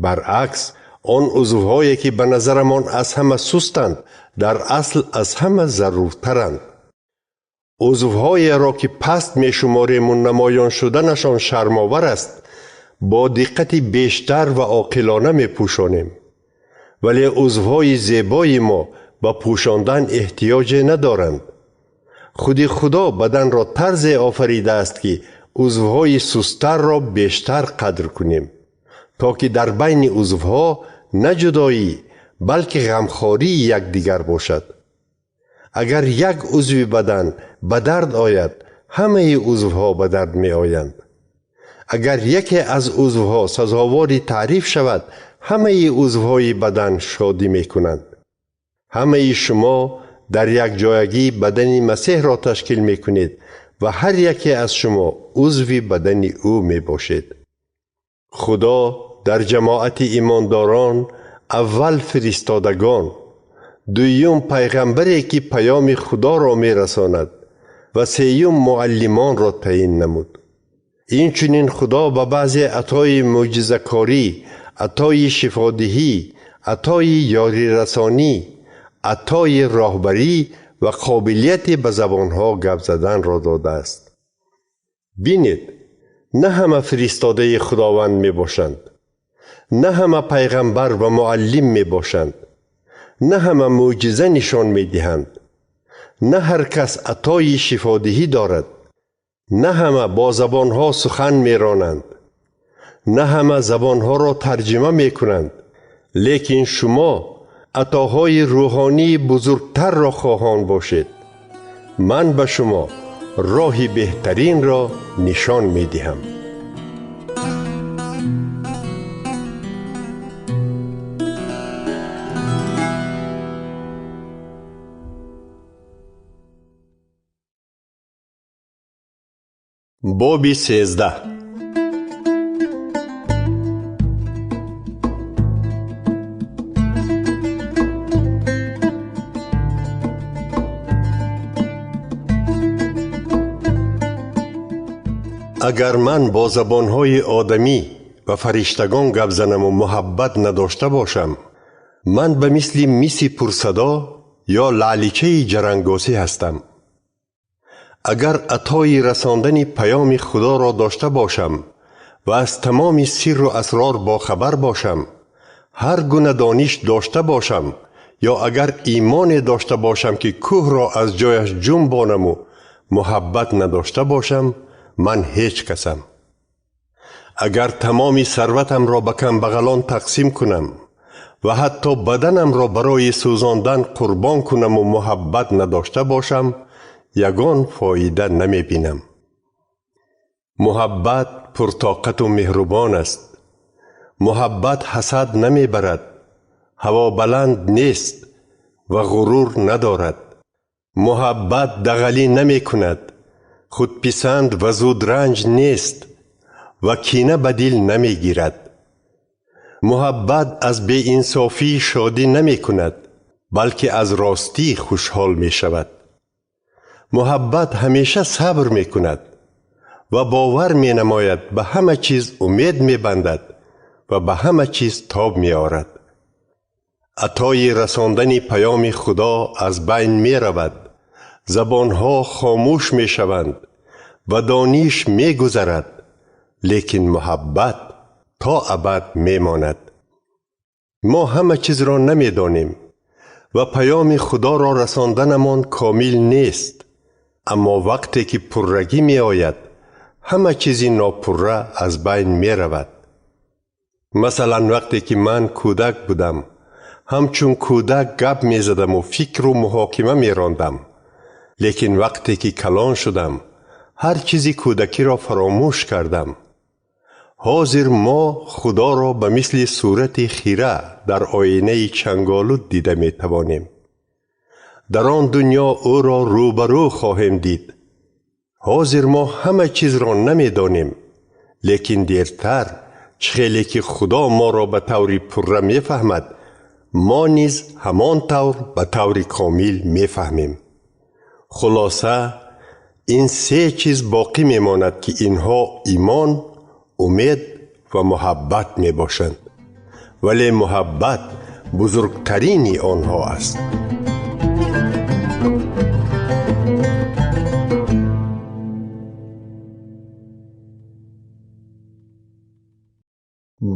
Баръакс, он узвҳое ки ба назарамон аз ҳама сустанд, дар асл аз ҳама заруртаранд. Узвҳоеро ки паст мешуморему намоён шуданашон шармовар аст, бо диққати бештар ва оқилона мепӯшонем. Вале узвҳои зебои мо ба пӯшондан эҳтиёҷе надоранд. Худи Худо баданро тарзе офаридааст, ки узвҳои сусттарро бештар қадр кунем, то ки дар байни узвҳо на ҷудоӣ, балки ғамхории якдигар бошад. Агар як узви бадан ба дард ояд, ҳамаи узвҳо ба дард меоянд. Агар яке аз узвҳо сазовори таъриф шавад, ҳамаи узвҳои бадан шодӣ мекунанд. Ҳамаи шумо дар якҷоягӣ бадани Масеҳро ташкил мекунед ва ҳар яке аз шумо узви бадани ӯ мебошед. Худо дар ҷамоати имондорон аввал фиристодагон, дуюм пайғамбаре ки паёми Худоро мерасонад ва сеюм муаллимонро таъин намуд. Инчунин Худо ба баъзе атои мӯъҷизакорӣ, атои шифодиҳӣ, атои ёрирасонӣ, атои роҳбарӣ ва қобилияти ба забонҳо гап заданро додааст. Бинед, на ҳама фиристодаи Худованд мебошанд, на ҳама пайғамбар ва муаллим мебошанд, на ҳама мӯъҷиза нишон медиҳанд, на ҳар кас атои шифодиҳӣ дорад, на ҳама бо забонҳо сухан меронанд, на ҳама забонҳоро тарҷима мекунанд, лекин шумо атоҳои рӯҳонии бузургтарро хоҳон бошед. Ман ба шумо роҳи беҳтаринро нишон медиҳам. Боби 13. Агар ман бо забонҳои одамӣ ва фариштагон гап занаму муҳаббат надошта бошам, ман ба мисли миси пурсадо ё лаъличаи ҷарангосӣ ҳастам. Агар атои расондани паёми Худоро дошта бошам ва аз тамоми сирру асрор бохабар бошам, ҳар гуна дониш дошта бошам, ё агар имоне дошта бошам, ки кӯҳро аз ҷояш ҷунбонаму муҳаббат надошта бошам, ман ҳеҷ касам. Агар тамоми сарватамро ба камбағалон тақсим кунам ва ҳатто баданамро барои сӯзондан қурбон кунаму муҳаббат надошта бошам, ягон фоида намебинам. Муҳаббат пуртоқату меҳрубон аст. Муҳаббат ҳасад намебарад, ҳавобаланд нест ва ғурур надорад. Муҳаббат дағалӣ намекунад, худписанд ва зудранҷ нест ва кина ба дил намегирад. Муҳаббат аз беинсофӣ шодӣ намекунад, балки аз ростӣ хушҳол мешавад. Муҳаббат ҳамеша сабр мекунад ва бовар менамояд, ба ҳама чиз умед мебандад ва ба ҳама чиз тоб меорад. Атои расондани паёми Худо аз байн меравад, забонҳо хомӯш мешаванд ва дониш мегузарад, лекин муҳаббат то абад мемонад. Мо ҳама чизро намедонем ва паёми Худоро расонданамон комил нест, аммо вақте ки пуррагӣ меояд, ҳама чизи нопурра аз байн меравад. Масалан, вақте ки ман кӯдак будам, ҳамчун кӯдак гап мезадаму фикру муҳокима мерондам. Лекин вақте ки калон шудам, ҳар чизи кӯдакиро фаромӯш кардам. Ҳозир мо Худоро ба мисли сурати хира дар оинаи чанголуд дида метавонем. Дар он дунё ӯро рӯбарӯ хоҳем дид. Ҳозир мо ҳама чизро намедонем, Лекин дертар, чӣ хеле ки Худо моро ба таври пурра мефаҳмад, мо низ ҳамон тавр ба таври комил мефаҳмем. Хулоса, ин се чиз боқӣ мемонад, ки инҳо имон, умед ва муҳаббат мебошанд. Вале муҳаббат бузургтарини онҳо аст.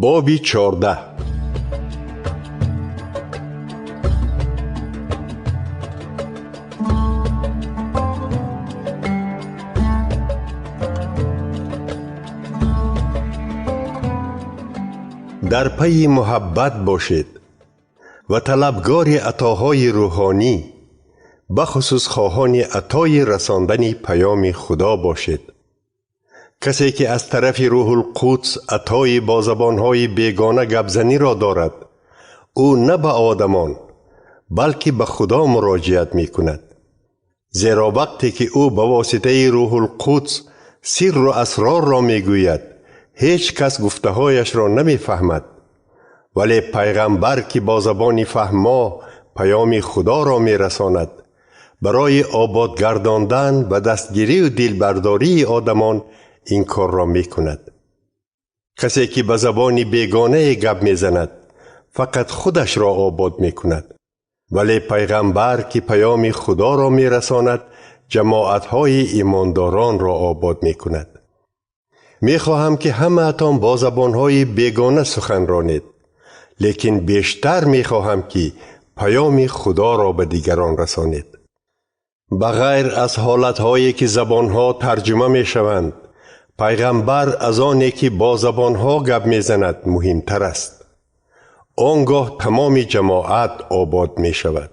Боби 14. Дар пайи муҳаббат бошед ва талабгори атоҳои рӯҳонӣ, бахусус хоҳони атои расондани паёми Худо бошед. Касе ки аз тарафи Рӯҳулқудс атои бо забонҳои бегона гапзаниро дорад, ӯ на ба одамон, балки ба Худо муроҷиат мекунад. Зеро вақте ки ӯ ба воситаи Рӯҳулқудс сирру асрорро мегӯяд, ҳеҷ кас гуфтаҳояшро намефаҳмад. Вале пайғамбар ки бо забони фаҳмо паёми Худоро мерасонад, барои ободгардондан ва дастгирию дилбардории одамон ин корро мекунад. Касе ки ба забони бегонае гап мезанад, фақат худашро обод мекунад. Вале пайғамбар ки паёми Худоро мерасонад, ҷамоатҳои имондоронро обод мекунад. Мехоҳам ки ҳамаатон бо забонҳои бегона сухан ронед, лекин бештар мехоҳам ки паёми Худоро ба дигарон расонед. Ба ғайр аз ҳолатҳое ки забонҳо тарҷума мешаванд, пайғамбар аз оне ки бо забонҳо гап мезанад муҳимтар аст. Он гоҳ тамоми ҷамоат обод мешавад.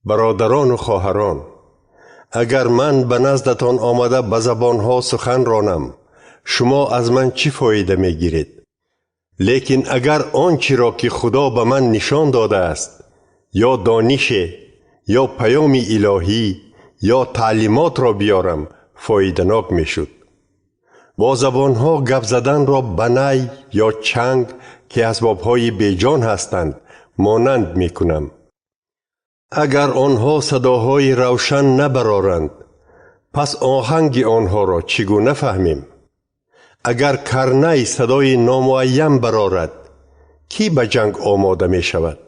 Бародарону хоҳарон, агар ман ба наздатон омада ба забонҳо сухан ронам, шумо аз ман чӣ фоида мегиред? Лекин агар он чиро ки Худо ба ман нишон додааст, ё донише, ё паёми илоҳӣ, ё таълимотро биёрам, фоиданок мешуд. Бо забонҳо гап заданро ба най ё чанг, ки асбобҳои беҷон ҳастанд, монанд мекунам. Агар онҳо садоҳои равшан набароранд, пас оҳанги онҳоро чӣ гуна фаҳмем? Агар карнай садои номуайян барорад, кӣ ба ҷанг омода мешавад?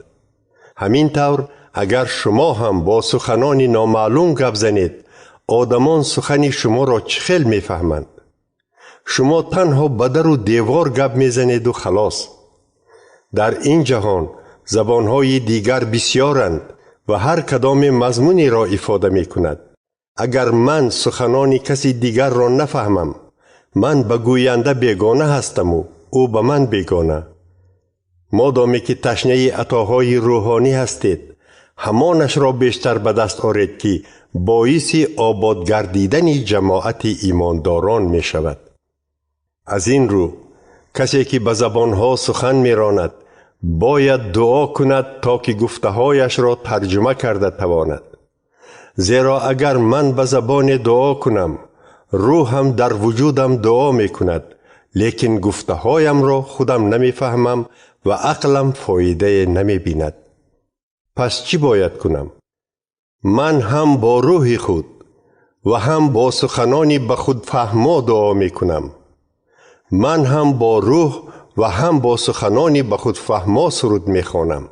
Ҳамин тавр, агар шумо ҳам бо суханони номаълум гап занед, одамон сухани шуморо чӣ хел мефаҳманд? Шумо танҳо ба дару девор гап мезанеду халос. Дар ин ҷаҳон забонҳои дигар бисёранд ва ҳар кадоме мазмунеро ифода мекунад. Агар ман суханони каси дигарро нафаҳмам, ман ба гӯянда бегона ҳастаму ӯ ба ман бегона. Модоме ки ташнаи атоҳои рӯҳонӣ ҳастед, ҳамонашро бештар ба даст оред, ки боиси ободгардидани ҷамоати имондорон мешавад. Аз ин рӯ, касе ки ба забонҳо сухан меронад, бояд дуо кунад, то ки гуфтаҳояшро тарҷума карда тавонад. Зеро агар ман ба забоне дуо кунам, рӯҳам дар вуҷудам дуо мекунад, лекин гуфтаҳоямро худам намефаҳмам ва ақлам фоидае намебинад. Пас чӣ бояд кунам? Ман ҳам бо рӯҳи худ ва ҳам бо суханони ба худфаҳмо дуо мекунам. Ман ҳам бо рӯҳ ва ҳам бо суханони ба худфаҳмо суруд мехонам.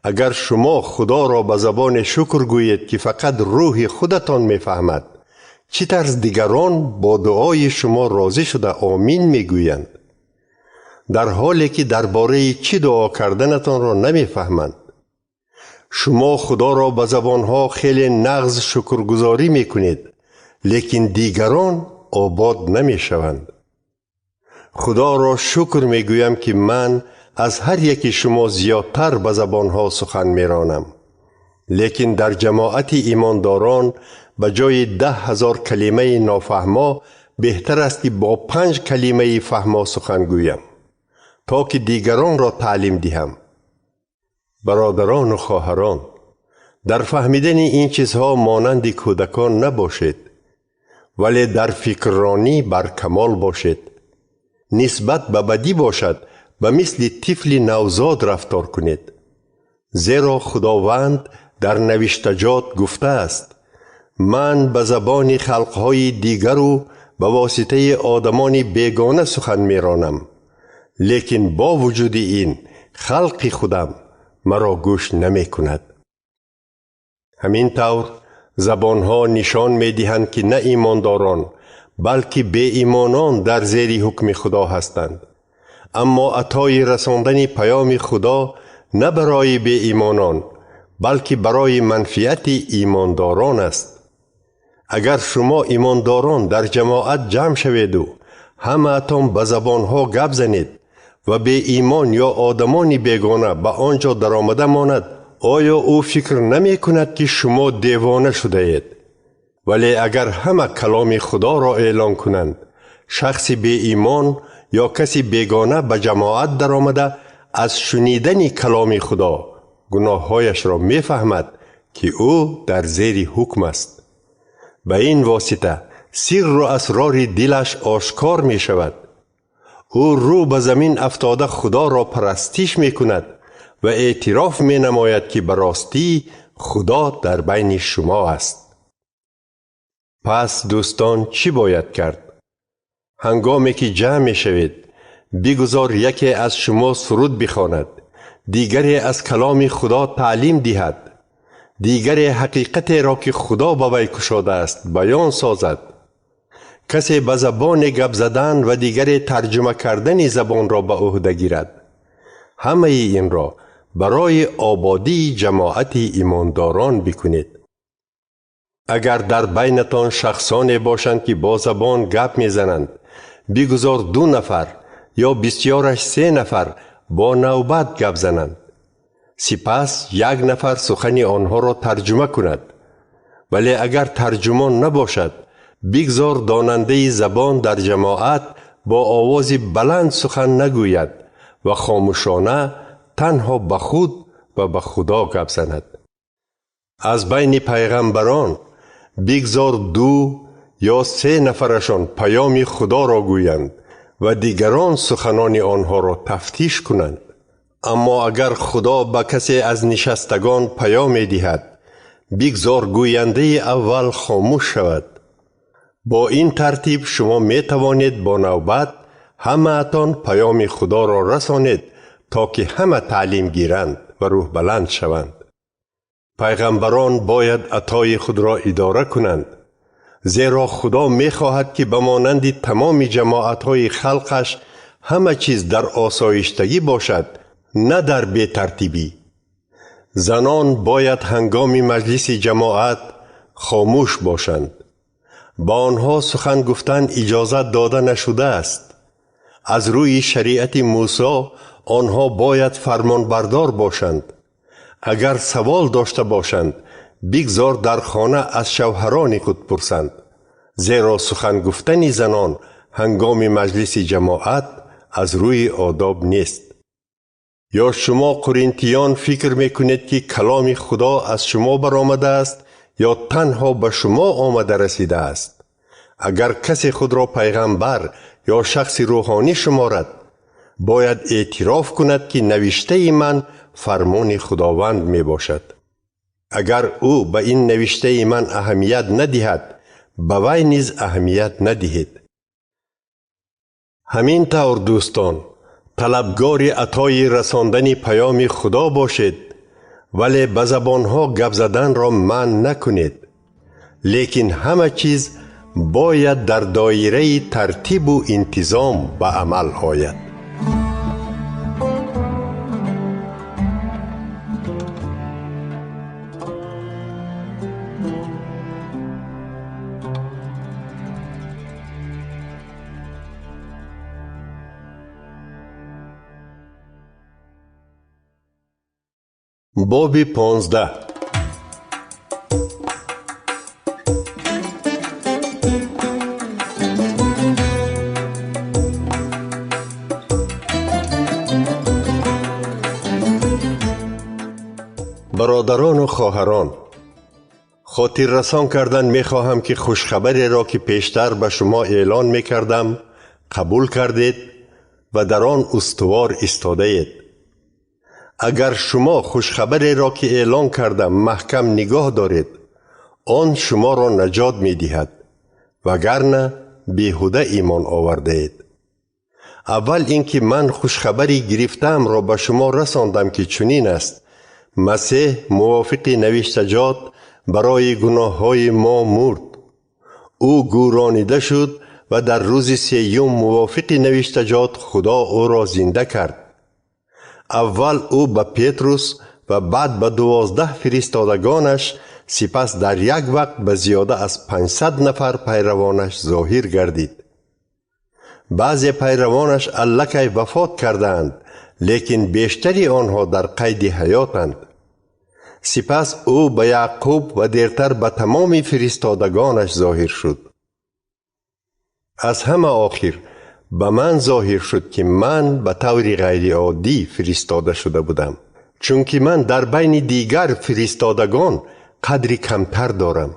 Агар шумо Худоро ба забоне шукр гӯед, ки фақат рӯҳи худатон мефаҳмад, чӣ тарз дигарон бо дуои шумо розӣ шуда омин мегӯянд, дар ҳоле ки дар бораи чӣ дуо карданатонро намефаҳманд? Шумо Худоро ба забонҳо хеле нағз шукргузорӣ мекунед, лекин дигарон обод намешаванд. Худоро шукр мегӯям, ки ман аз ҳар яки шумо зиёдтар ба забонҳо сухан меронам. Лекин дар ҷамоати имондорон ба ҷои 10,000 калимаи нофаҳмо беҳтар аст, ки бо 5 калимаи фаҳмо сухан гӯям, то ки дигаронро таълим диҳам. Бародарону хоҳарон, дар фаҳмидани ин чизҳо монанди кӯдакон набошед, вале дар фикрронӣ бар камол бошед. Нисбат ба бадӣ бошад, ба мисли тифли навзод рафтор кунед. Зеро Худованд дар навиштаҷот гуфтааст: ман ба забони халқҳои дигару ба воситаи одамони бегона сухан меронам, лекин бо вуҷуди ин халқи худам маро гӯш намекунад. Ҳамин тавр забонҳо нишон медиҳанд, ки на имондорон, балки беимонон дар зери ҳукми Худо ҳастанд. Аммо атои расондани паёми Худо на барои беимонон, балки барои манфиати имондорон аст. Агар шумо имондорон дар ҷамоат ҷамъ шаведу ҳамаатон ба забонҳо гап занед ва беимон ё одамони бегона ба он ҷо даромада монад, оё ӯ фикр намекунад, ки шумо девона шудаед? Вале агар ҳама каломи Худоро эълон кунанд, шахси беимон ё каси бегона ба ҷамоат даромада аз шунидани каломи Худо гуноҳҳояшро мефаҳмад, ки ӯ дар зери ҳукм аст. Ба ин восита сирру асрори дилаш ошкор мешавад. Ӯ рӯ ба замин афтода Худоро парастиш мекунад ва эътироф менамояд, ки ба ростӣ Худо дар байни шумо аст. Пас дӯстон, чӣ бояд кард? Ҳангоме ки ҷамъ мешавед, бигузор яке аз шумо суруд бихонад, дигаре аз каломи Худо таълим диҳад, дигаре ҳақиқатеро, ки Худо ба вай кушодааст, баён созад. Касе ба забоне гап задан ва дигаре тарҷума кардани забонро ба ӯҳда гирад. Ҳамаи инро барои ободии ҷамоати имондорон бикунед. Агар дар байнатон шахсоне бошанд, ки бо забон гап мезананд, бигузор 2 нафар ё бисёраш 3 нафар бо навбат гап зананд. Сипас 1 нафар сухани онҳоро тарҷума кунад. Вале агар тарҷумон набошад, бигзор донандаи забон дар ҷамоат бо овози баланд сухан нагӯяд ва хомӯшона танҳо ба худ ва ба Худо гап занад. Аз байни пайғамбарон бигзор 2 ё 3 нафарашон паёми Худоро гӯянд ва дигарон суханони онҳоро тафтиш кунанд. Аммо агар Худо ба касе аз нишастагон паём медиҳад, бигзор гӯяндаи аввал хомӯш шавад. Бо ин тартиб шумо метавонед бо навбат ҳамаатон паёми Худоро расонед, то ки ҳама таълим гиранд ва рӯҳбаланд шаванд. Пайғамбарон бояд атои худро идора кунанд, зеро Худо мехоҳад, ки ба монанди тамоми ҷамоатҳои халқаш ҳама чиз дар осоиштагӣ бошад, на дар бетартибӣ. Занон бояд ҳангоми маҷлиси ҷамоат хомӯш бошанд. Ба онҳо сухан гуфтан иҷозат дода нашудааст. Аз рӯи шариати Мусо онҳо бояд фармонбардор бошанд. Агар савол дошта бошанд, бигзор дар хона аз шавҳарони худ пурсанд, зеро сухан гуфтани занон ҳангоми маҷлиси ҷамоат аз рӯи одоб нест. Ё шумо қуринтиён фикр мекунед, ки каломи Худо аз шумо баромадааст ё танҳо ба шумо омада расидааст? Агар касе худро пайғамбар ё шахси рӯҳонӣ шуморад, бояд эътироф кунад, ки навиштаи ман фармони Худованд мебошад. Агар ӯ ба ин навиштаи ман аҳамият надиҳад, ба вай низ аҳамият надиҳед. Ҳамин тавр дӯстон, талабгори атои расондани паёми Худо бошед, вале ба забонҳо гап заданро манъ накунед. Лекин ҳама чиз бояд дар доираи тартибу интизом ба амал ояд. Боби 15. Бародарону хоҳарон, хотиррасон кардан мехоҳам, ки хушхабареро, ки пештар ба шумо эълон мекардам, қабул кардед ва дар он устувор истодаед. Агар шумо хушхабареро, ки эълон кардам, маҳкам нигоҳ доред, он шуморо наҷот медиҳад, вагарна беҳуда имон овардаед. Аввал ин ки ман хушхабари гирифтаамро ба шумо расондам, ки чунин аст: Масеҳ мувофиқи навиштаҷот барои гуноҳҳои мо мурд. Ӯ гӯронида шуд ва дар рӯзи сеюм мувофиқи навиштаҷот Худо ӯро зинда кард. Аввал ӯ ба Петрус ва баъд ба 12 фиристодагонаш, сипас дар як вақт ба зиёда аз 500 нафар пайравонаш зоҳир гардид. Баъзе пайравонаш аллакай вафот кардаанд, лекин бештари онҳо дар қайди ҳаётанд. Сипас ӯ ба Яъқуб ва дертар ба тамоми фиристодагонаш зоҳир шуд. Аз ҳама охир ба ман зоҳир шуд, ки ман ба таври ғайриоддӣ фиристода шуда будам, чунки ман дар байни дигар фиристодагон қадри камтар дорам.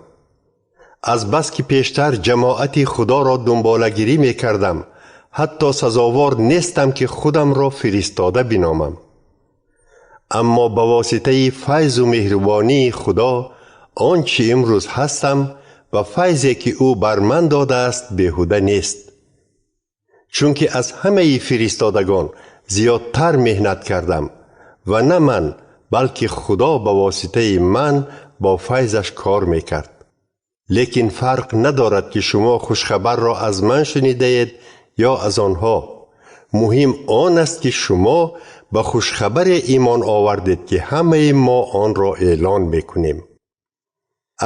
Азбаски пештар ҷамоати Худоро дунболагирӣ мекардам, ҳатто сазовор нестам, ки худамро фиристода биномам. Аммо ба воситаи файзу меҳрубонии Худо он чӣ имрӯз ҳастам ва файзе, ки ӯ бар ман додааст, беҳуда нест. Чунки аз ҳамаи фиристодагон зиёдтар меҳнат кардам ва на ман, балки Худо ба воситаи ман бо файзаш кор мекард. Лекин фарқ надорад, ки шумо хушхабарро аз ман шунидаед ё аз онҳо. Муҳим он аст, ки шумо ба хушхабаре имон овардед, ки ҳамаи мо онро эълон мекунем.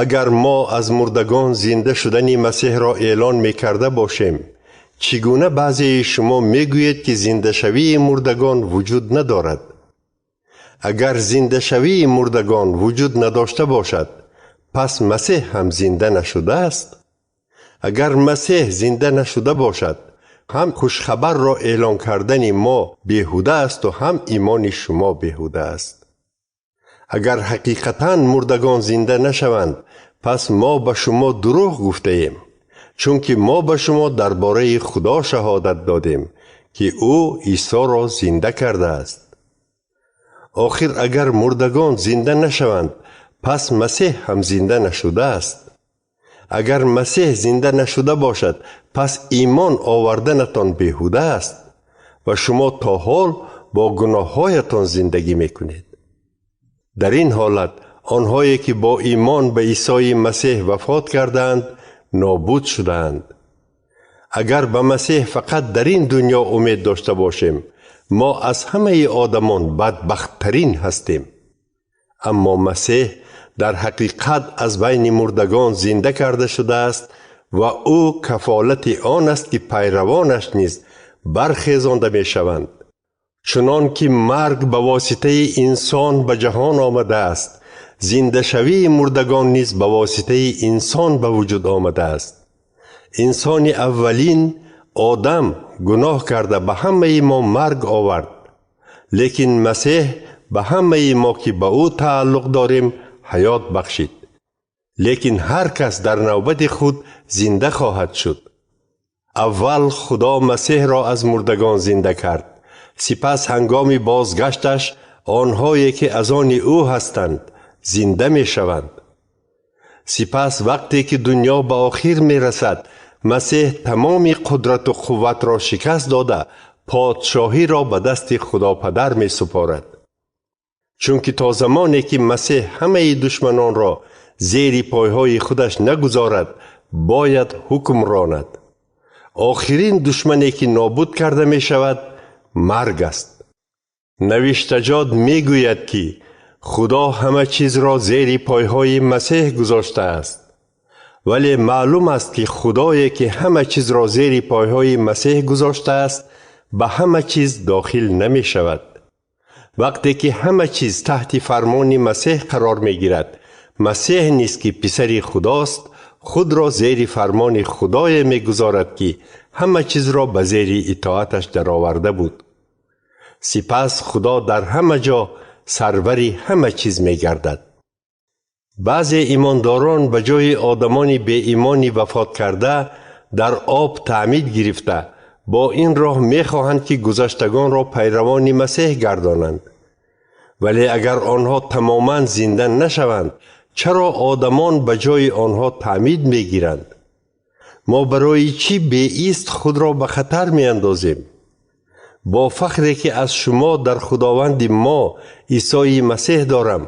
Агар мо аз мурдагон зинда шудани Масеҳро эълон мекарда бошем, чӣ гуна баъзеи шумо мегӯед, ки зиндашавии мурдагон вуҷуд надорад? Агар зиндашавии мурдагон вуҷуд надошта бошад, пас Масеҳ ҳам зинда нашудааст. Агар Масеҳ зинда нашуда бошад, ҳам хушхабарро эълон кардани мо беҳуда асту ҳам имони шумо беҳуда аст. Агар ҳақиқатан мурдагон зинда нашаванд, пас мо ба шумо дурӯғ гуфтаем, чунки мо ба шумо дар бораи Худо шаҳодат додем, ки ӯ Исоро зинда кардааст. Охир агар мурдагон зинда нашаванд, пас Масеҳ ҳам зинда нашудааст. Агар Масеҳ зинда нашуда бошад, пас имон оварданатон беҳуда аст ва шумо то ҳол бо гуноҳҳоятон зиндагӣ мекунед. Дар ин ҳолат онҳое, ки бо имон ба Исои Масеҳ вафот кардаанд, нобуд шудаанд. Агар ба Масеҳ фақат дар ин дунё умед дошта бошем, мо аз ҳамаи одамон бадбахттарин ҳастем. Аммо Масеҳ дар ҳақиқат аз байни мурдагон зинда карда шудааст ва ӯ кафолати он аст, ки пайравонаш низ бархезонда мешаванд. Чунон ки марг ба воситаи инсон ба ҷаҳон омадааст, зиндашавии мурдагон низ ба воситаи инсон ба вуҷуд омадааст. Инсони аввалин, Одам, гуноҳ карда ба ҳамаи мо марг овард, лекин Масеҳ ба ҳамаи мо, ки ба ӯ тааллуқ дорем, ҳаёт бахшид. Лекин ҳар кас дар навбати худ зинда хоҳад шуд. Аввал Худо Масеҳро аз мурдагон зинда кард, сипас ҳангоми бозгашташ онҳое, ки аз они ӯ ҳастанд, зинда мешаванд. Сипас вақте ки дунё ба охир мерасад, Масеҳ тамоми қудрату қувватро шикаст дода, подшоҳиро ба дасти Худопадар месупорад. Чунки то замоне ки Масеҳ ҳамаи душманонро зери пойҳои худаш нагузорад, бояд ҳукм ронад. Охирин душмане, ки нобуд карда мешавад, марг аст. Навиштаҷот мегӯяд, ки Худо ҳама чизро зери пойҳои Масеҳ гузоштааст. Вале маълум аст, ки Худое, ки ҳама чизро зери пойҳои Масеҳ гузоштааст, ба ҳама чиз дохил намешавад. Вақте ки ҳама чиз таҳти фармони Масеҳ қарор мегирад, Масеҳ низ, ки писари Худост, худро зери фармони Худое мегузорад, ки ҳама чизро ба зери итоаташ дароварда буд. Сипас Худо дар ҳама ҷо сарвари ҳама чиз мегардад. Баъзе имондорон ба ҷои одамони беимонӣ вафот карда дар об таъмид гирифта Бо ин роҳ мехоҳанд, ки гузаштагонро пайравони Масеҳ гардонанд. Вале агар онҳо тамоман зинда нашаванд, чаро одамон ба ҷои онҳо таъмид мегиранд? Мо барои чӣ беист худро ба хатар меандозем? Бо фахре ки аз шумо дар Худованди мо Исои Масеҳ дорам,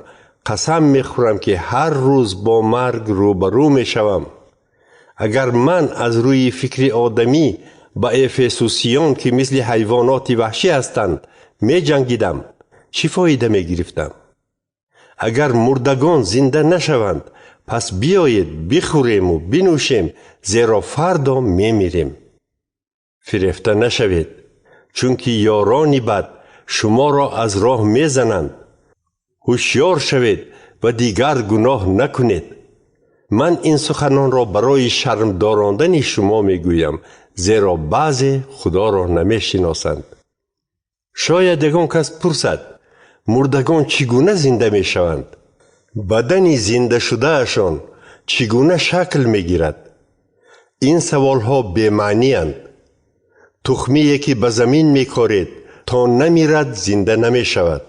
қасам мехӯрам, ки ҳар рӯз бо марг рӯбарӯ мешавам. Агар ман аз рӯи фикри одамӣ ба эфесусиён, ки мисли ҳайвоноти ваҳшӣ ҳастанд, меҷангидам, чӣ фоида мегирифтам? Агар мурдагон зинда нашаванд, пас биёед бихӯрему бинӯшем, зеро фардо мемирем. Фирефта нашавед, чунки ёрони бад шуморо аз роҳ мезананд. Ҳушёр шавед ва дигар гуноҳ накунед. Ман ин суханонро барои шармдорондани шумо мегӯям, зеро баъзе Худоро намешиносанд. Шояд ягон кас пурсад: мурдагон чӣ гуна зинда мешаванд? Бадани зиндашудаашон чӣ гуна шакл мегирад? Ин саволҳо бемаъниянд. Тухмие ки ба замин мекоред, то намирад, зинда намешавад.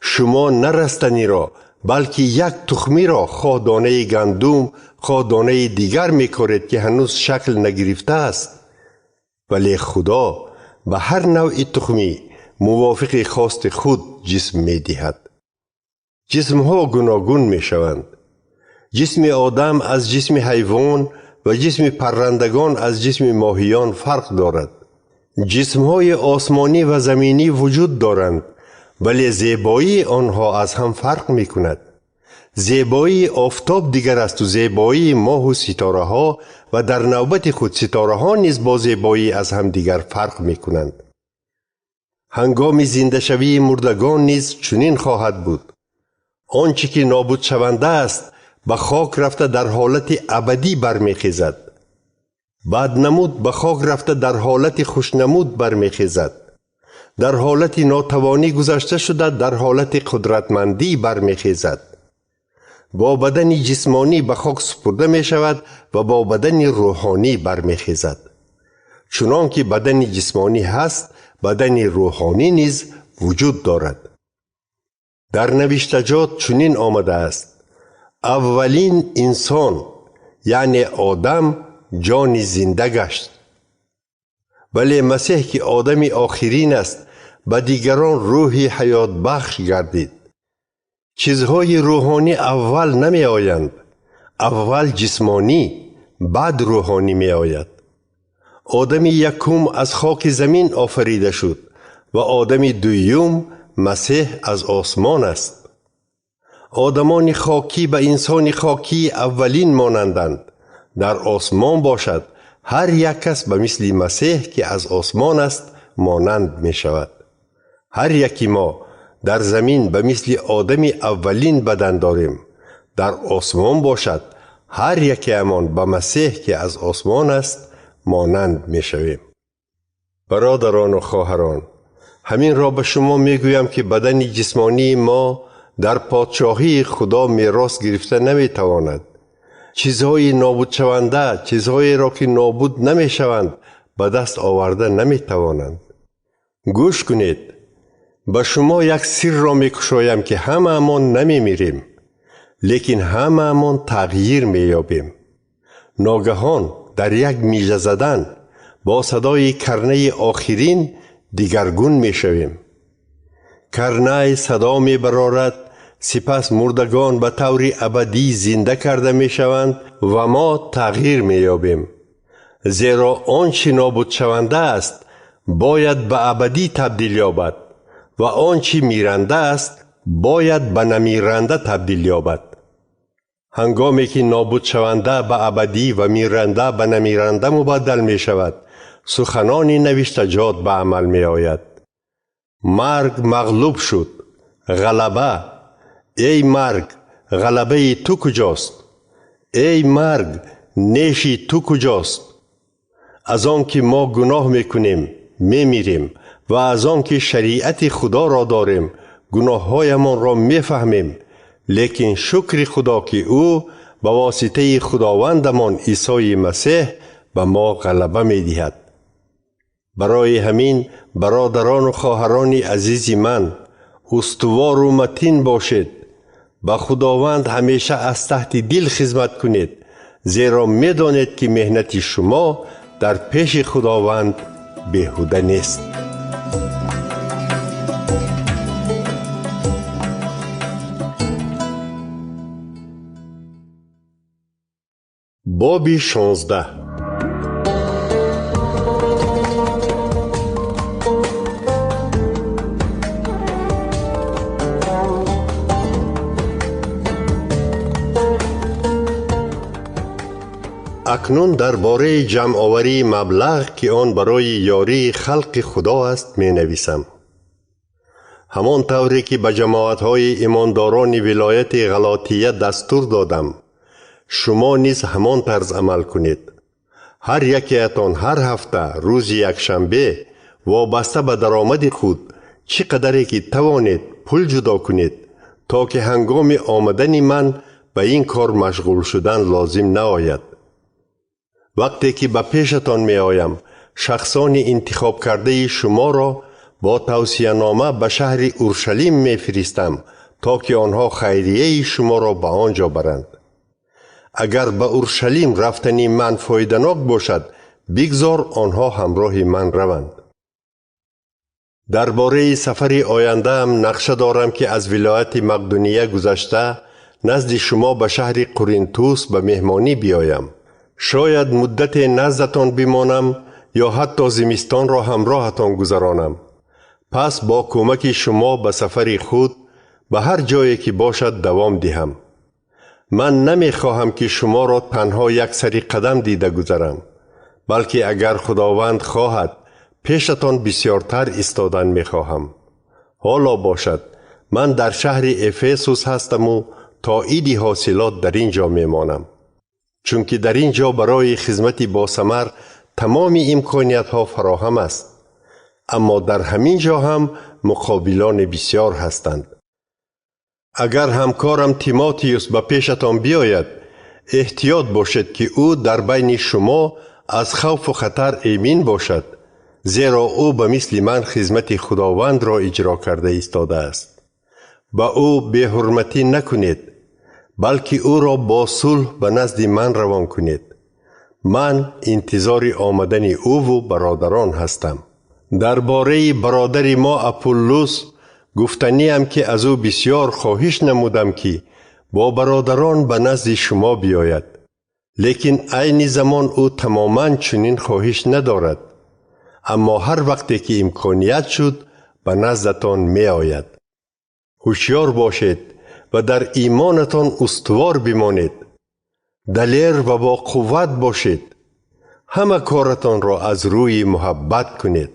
Шумо на растаниро, балки як тухмиро, хоҳ донаи гандум, хоҳ донаи дигар мекоред, ки ҳанӯз шакл нагирифтааст. Вале Худо ба ҳар навъи тухмӣ мувофиқи хости худ ҷисм медиҳад. Ҷисмҳо гуногун мешаванд. Ҷисми одам аз ҷисми ҳайвон ва ҷисми паррандагон аз ҷисми моҳиён фарқ дорад. Ҷисмҳои осмонӣ ва заминӣ вуҷуд доранд, вале зебоии онҳо аз ҳам фарқ мекунад. Зебоии офтоб дигар асту зебоии моҳу ситораҳо, ва дар навбати худ ситораҳо низ бо зебоӣ аз ҳам дигар фарқ мекунанд. Ҳангоми зиндашавии мурдагон низ чунин хоҳад буд. Он чӣ ки нобудшаванда аст, ба хок рафта дар ҳолати абадӣ бармехезад. Баднамуд ба хок рафта дар ҳолати хушнамуд бармехезад. Дар ҳолати нотавонӣ гузашта шуда дар ҳолати қудратмандӣ бармехезад. Бо бадани ҷисмонӣ ба хок супурда мешавад ва бо бадани рӯҳонӣ бармехезад. Чунон ки бадани ҷисмонӣ ҳаст, бадани рӯҳонӣ низ вуҷуд дорад. Дар навиштаҷот чунин омадааст: аввалин инсон, яъне одам, ҷони зинда гашт. Вале Масеҳ, ки одами охирин аст, ба дигарон рӯҳи ҳаётбахш гардид. Чизҳои рӯҳонӣ аввал намеоянд, аввал ҷисмонӣ, баъд рӯҳонӣ меояд. Одами якум аз хоки замин офарида шуд ва одами дуюм, Масеҳ, аз осмон аст. Одамони хокӣ ба инсони хокии аввалин монанданд. Дар осмон бошад, ҳар як кас ба мисли Масеҳ, ки аз осмон аст, монанд мешавад. Ҳар яки мо дар замин ба мисли одами аввалин бадан дорем. Дар осмон бошад, ҳар якеамон ба Масеҳ, ки аз осмон аст, монанд мешавем. Бародарону хоҳарон, ҳаминро ба шумо мегӯям, ки бадани ҷисмонии мо дар подшоҳии Худо мерос гирифта наметавонад. Чизҳои нобудшаванда, чизҳоеро ки нобуд намешаванд, ба даст оварда наметавонанд. Гӯш кунед, ба шумо як сирро мекушоям, ки ҳамаамон намемирем, лекин ҳамаамон тағйир меёбем. Ногаҳон дар як мижа задан бо садои карнаи охирин дигаргун мешавем. Карнай садо мебарорад, сипас мурдагон ба таври абадӣ зинда карда мешаванд ва мо тағйир меёбем. Зеро он чӣ нобудшаванда аст, бояд ба абадӣ табдил ёбад ва он чӣ миранда аст, бояд ба намиранда табдил ёбад. Ҳангоме ки нобудшаванда ба абадӣ ва миранда ба намиранда мубаддал мешавад, суханони навиштаҷот ба амал меояд. Марг мағлуб шуд, ғалаба. Эй марг, ғалабаи ту куҷост? Эй марг, неши ту куҷост? Аз он ки мо гуноҳ мекунем, мемирем ва аз он ки шариати Худоро дорем, гуноҳҳоямонро мефаҳмем. Лекин шукри Худо, ки ӯ ба воситаи Худовандамон Исои Масеҳ ба мо ғалаба медиҳад. Барои ҳамин бародарону хоҳарони азизи ман, устувору матин бошед. Ба Худованд ҳамеша аз таҳти дил хизмат кунед, зеро медонед, ки меҳнати шумо дар пеши Худованд беҳуда нест. Боби 16. Акнун дар бораи ҷамъоварии маблағ, ки он барои ёрии халқи Худо аст, менависам. Ҳамон тавре ки ба ҷамоатҳои имондорони вилояти Ғалотия дастур додам, шумо низ ҳамон тарз амал кунед. Ҳар якеатон ҳар ҳафта рӯзи якшанбе вобаста ба даромади худ чӣ қадаре ки тавонед пул ҷудо кунед, то ки ҳангоми омадани ман ба ин кор машғул шудан лозим наояд. Вақте ки ба пешатон меоям, шахсони интихобкардаи шуморо бо тавсиянома ба шаҳри Уршалим мефиристам, то ки онҳо хайрияи шуморо ба он ҷо баранд. Агар ба Уршалим рафтани ман фоиданок бошад, бигзор онҳо ҳамроҳи ман раванд. Дар бораи сафари ояндаам нақша дорам, ки аз вилояти Мақдуния гузашта назди шумо ба шаҳри Қуринтус ба меҳмонӣ биёям. Шояд муддате наздатон бимонам ё ҳатто зимистонро ҳамроҳатон гузаронам. Пас бо кӯмаки шумо ба сафари худ ба ҳар ҷое ки бошад давом диҳам. Ман намехоҳам, ки шуморо танҳо як сари қадам дида гузарам, балки агар Худованд хоҳад, пешатон бисёртар истодан мехоҳам. Ҳоло бошад, ман дар шаҳри Эфесус ҳастаму то иди ҳосилот дар ин ҷо мемонам. Чунки дар ин ҷо барои хизмати босамар тамоми имкониятҳо фароҳам аст. Аммо дар ҳамин ҷо ҳам муқобилони бисёр ҳастанд. Агар ҳамкорам Тимотиюс ба пешатон биёяд, эҳтиёт бошед, ки ӯ дар байни шумо аз хавфу хатар эмин бошад, зеро ӯ ба мисли ман хизмати Худовандро иҷро карда истодааст. Ба ӯ беҳурматӣ накунед, балки ӯро бо сулҳ ба назди ман равон кунед. Ман интизори омадани ӯву бародарон ҳастам. Дар бораи бародари мо Апуллус гуфтаниам, ки аз ӯ бисёр хоҳиш намудам, ки бо бародарон ба назди шумо биёяд. Лекин айни замон ӯ тамоман чунин хоҳиш надорад. Аммо ҳар вақте ки имконият шуд, ба наздатон меояд. Ҳушёр бошед ва дар имонатон устувор бимонед. Далер ва бо қувват бошед. Ҳама коратонро аз рӯи муҳаббат кунед.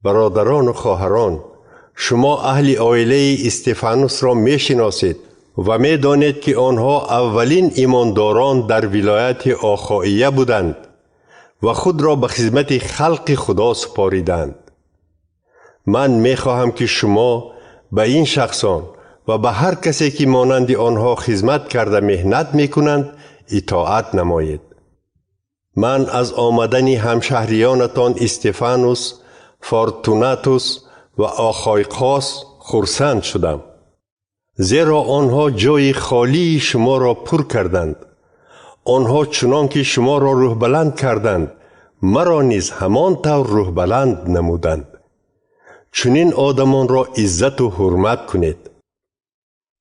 Бародарону хоҳарон, шумо аҳли оилаи Истефанусро мешиносед ва медонед, ки онҳо аввалин имондорон дар вилояти Охоия буданд ва худро ба хизмати халқи Худо супориданд. Ман мехоҳам, ки шумо ба ин шахсон ва ба ҳар касе, ки монанди онҳо хизмат карда меҳнат мекунанд, итоат намоед. Ман аз омадани ҳамшаҳриёнатон Истефанус, Фортунатус ва Охойқос хурсанд шудам, зеро онҳо ҷои холии шуморо пур карданд. Онҳо чунон ки шуморо рӯҳбаланд карданд, маро низ ҳамон тавр рӯҳбаланд намуданд. Чунин одамонро иззату ҳурмат кунед.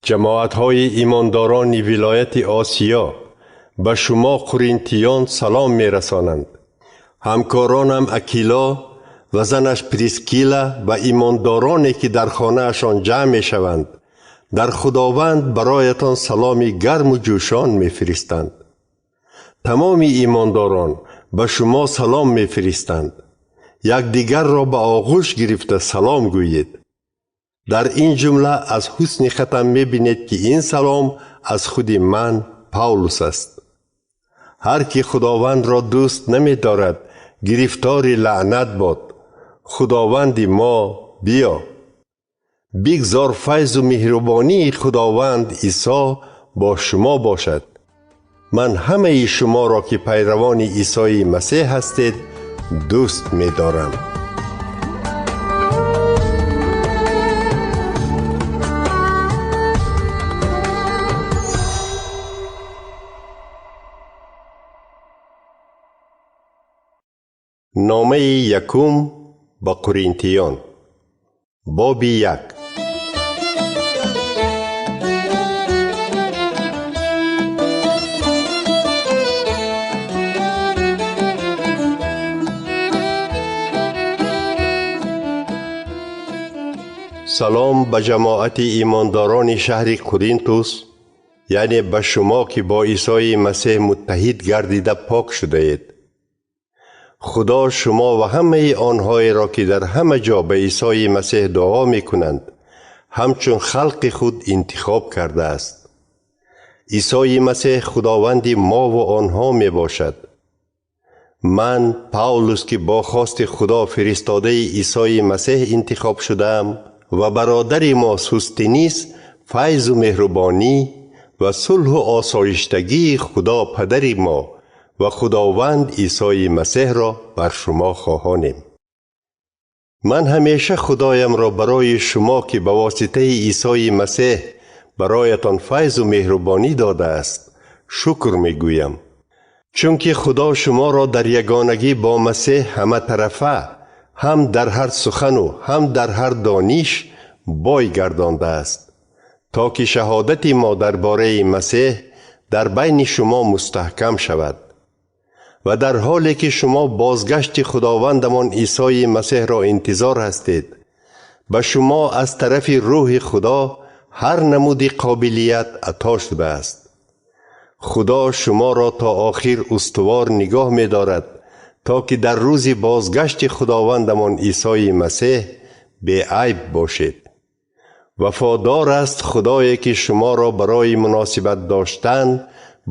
Ҷамоатҳои имондорони вилояти Осиё ба шумо қуринтиён салом мерасонанд. Ҳамкоронам Акило ва занаш Прискила ва имондороне, ки дар хонаашон ҷамъ мешаванд, дар Худованд бароятон саломи гарму ҷӯшон мефиристанд. Тамоми имондорон ба шумо салом мефиристанд. Якдигарро ба оғӯш гирифта салом гӯед. Дар ин ҷумла аз ҳусни хатам мебинед, ки ин салом аз худи ман Павлус аст. Ҳар ки Худовандро дӯст намедорад, гирифтори лаънат бод. Худованди мо биё. Бигзор файзу меҳрубонии Худованд Исо бо шумо бошад. Ман ҳамаи шуморо, ки пайравони Исои Масеҳ ҳастед, дӯст медорам. Номаи якум ба Қуринтиён, боби 1. Салом ба ҷамоати имондорони шаҳри Қуринтус, яъне ба шумо ки бо Исои Масеҳ муттаҳид гардида пок шудаед. Худо шумо ва ҳамаи онҳоеро ки дар ҳама ҷо ба Исои Масеҳ дуо мекунанд, ҳамчун халқи худ интихоб кардааст. Исои Масеҳ Худованди мо ва онҳо мебошад. Ман, Павлус, ки бо хости Худо фиристодаи Исои Масеҳ интихоб шудаам, ва бародари мо Сустинис, файзу меҳрубонӣ ва сулҳу осоиштагии Худо падари мо ва Худованд Исои Масеҳро бар шумо хоҳонем. Ман ҳамеша Худоямро барои шумо ки ба воситаи Исои Масеҳ бароятон файзу меҳрубонӣ додааст, шукр мегӯям. Чунки Худо шуморо дар ягонагӣ бо Масеҳ ҳаматарафа, ҳам дар ҳар сухану ҳам дар ҳар дониш бой гардондааст, то ки шаҳодати мо дар бораи Масеҳ дар байни шумо мустаҳкам шавад. Ва дар ҳоле ки шумо бозгашти Худовандамон Исои Масеҳро интизор ҳастед, ба шумо аз тарафи Рӯҳи Худо ҳар намуди қобилият ато шудааст. Худо шуморо то охир устувор нигоҳ медорад, то ки дар рӯзи бозгашти Худовандамон Исои Масеҳ беайб бошед. Вафодор аст Худое ки шуморо барои муносибат доштан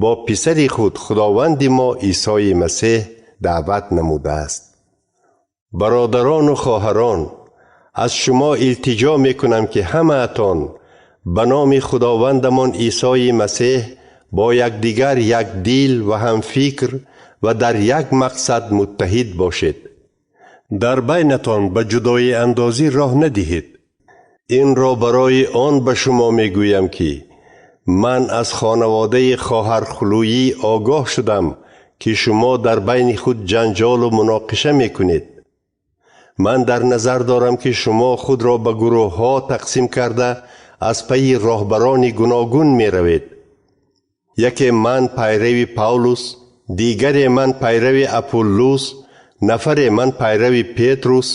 бо писари худ Худованди мо Исои Масеҳ даъват намудааст. Бародарону хоҳарон, аз шумо илтиҷо мекунам ки ҳамаатон ба номи Худовандамон Исои Масеҳ бо якдигар як дил ва ҳамфикр ва дар як мақсад муттаҳид бошед. Дар байнатон ба ҷудоиандозӣ роҳ надиҳед. Инро барои он ба шумо мегӯям ки ман аз хонаводаи хоҳархулӯӣ огоҳ шудам ки шумо дар байни худ ҷанҷолу муноқиша мекунед. Ман дар назар дорам ки шумо худро ба гурӯҳҳо тақсим карда аз пайи роҳбарони гуногун меравед. Яке ман пайрави Павлус, дигаре ман пайрави Аполлус, нафаре ман пайрави Петрус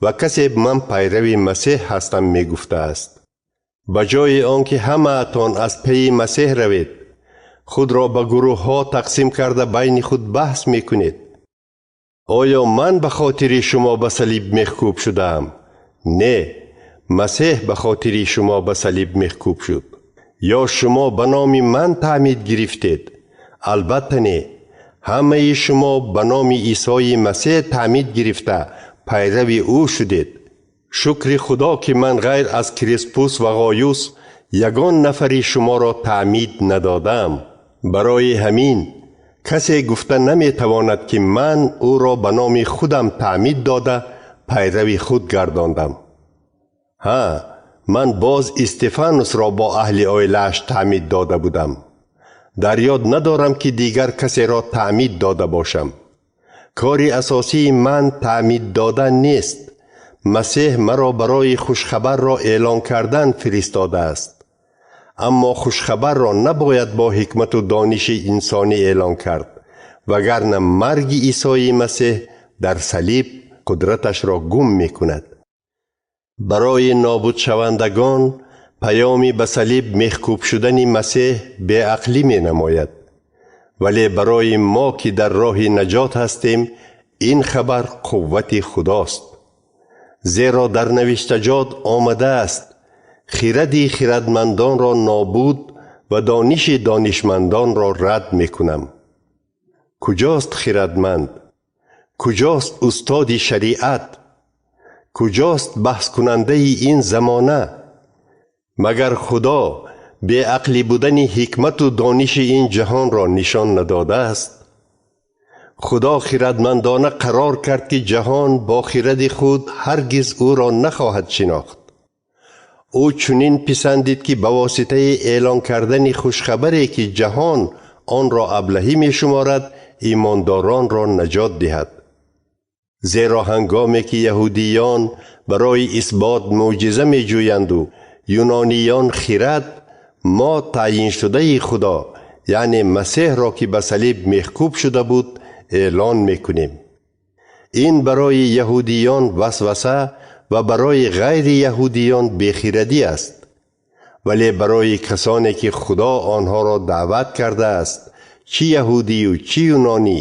ва касе ман пайрави Масеҳ ҳастам мегуфтааст. Ба ҷои он ки ҳамаатон аз пайи Масеҳ равед, худро ба гурӯҳҳо тақсим карда байни худ баҳс мекунед. Оё ман ба хотири шумо ба салиб мехкӯб шудаам? Не, Масеҳ ба хотири шумо ба салиб мехкӯб шуд. Ё шумо ба номи ман таъмид гирифтед? Албатта не. Ҳамаи шумо ба номи Исои Масеҳ таъмид гирифта пайрави ӯ шудед. Шукри Худо ки ман ғайр аз Криспус ва Ғоюс ягон нафари шуморо таъмид надодаам. Барои ҳамин касе гуфта наметавонад ки ман ӯро ба номи худам таъмид дода пайрави худ гардондам. Ҳа, ман боз Истефанусро бо аҳли оилааш таъмид дода будам. Дар ёд надорам ки дигар касеро таъмид дода бошам. Кори асосии ман таъмид додан нест. Масеҳ маро барои хушхабарро эълон кардан фиристодааст. Аммо хушхабарро набояд бо ҳикмату дониши инсонӣ эълон кард, вагарна марги Исои Масеҳ дар салиб қудраташро гум мекунад. Барои нобудшавандагон паёми ба салиб мехкӯб шудани Масеҳ беақлӣ менамояд. Вале барои мо ки дар роҳи наҷот ҳастем, ин хабар қуввати Худост. Зеро дар навиштаҷот омадааст: хиради хирадмандонро нобуд ва дониши донишмандонро рад мекунам. Куҷост хирадманд? Куҷост устоди шариат? Куҷост баҳскунандаи ин замона? Магар Худо беақлӣ будани ҳикмату дониши ин ҷаҳонро нишон надодааст? Худо хирадмандона қарор кард, ки ҷаҳон бо хиради худ ҳаргиз ӯро нахоҳад шинохт. Ӯ чунин писандид, ки ба воситаи эълон кардани хушхабаре, ки ҷаҳон онро аблаҳӣ мешуморад, имондоронро наҷот диҳад. Зеро ҳангоме ки яҳудиён барои исбот мӯъҷиза меҷӯянду юнониён хирад, мо таъйиншудаи Худо, яъне Масеҳро, ки ба салиб мехкӯб шуда буд, эълон мекунем. Ин барои яҳудиён васваса ва барои ғайри яҳудиён бехирадӣ аст. Вале барои касоне, ки Худо онҳоро даъват кардааст, чӣ яҳудию чӣ юнонӣ,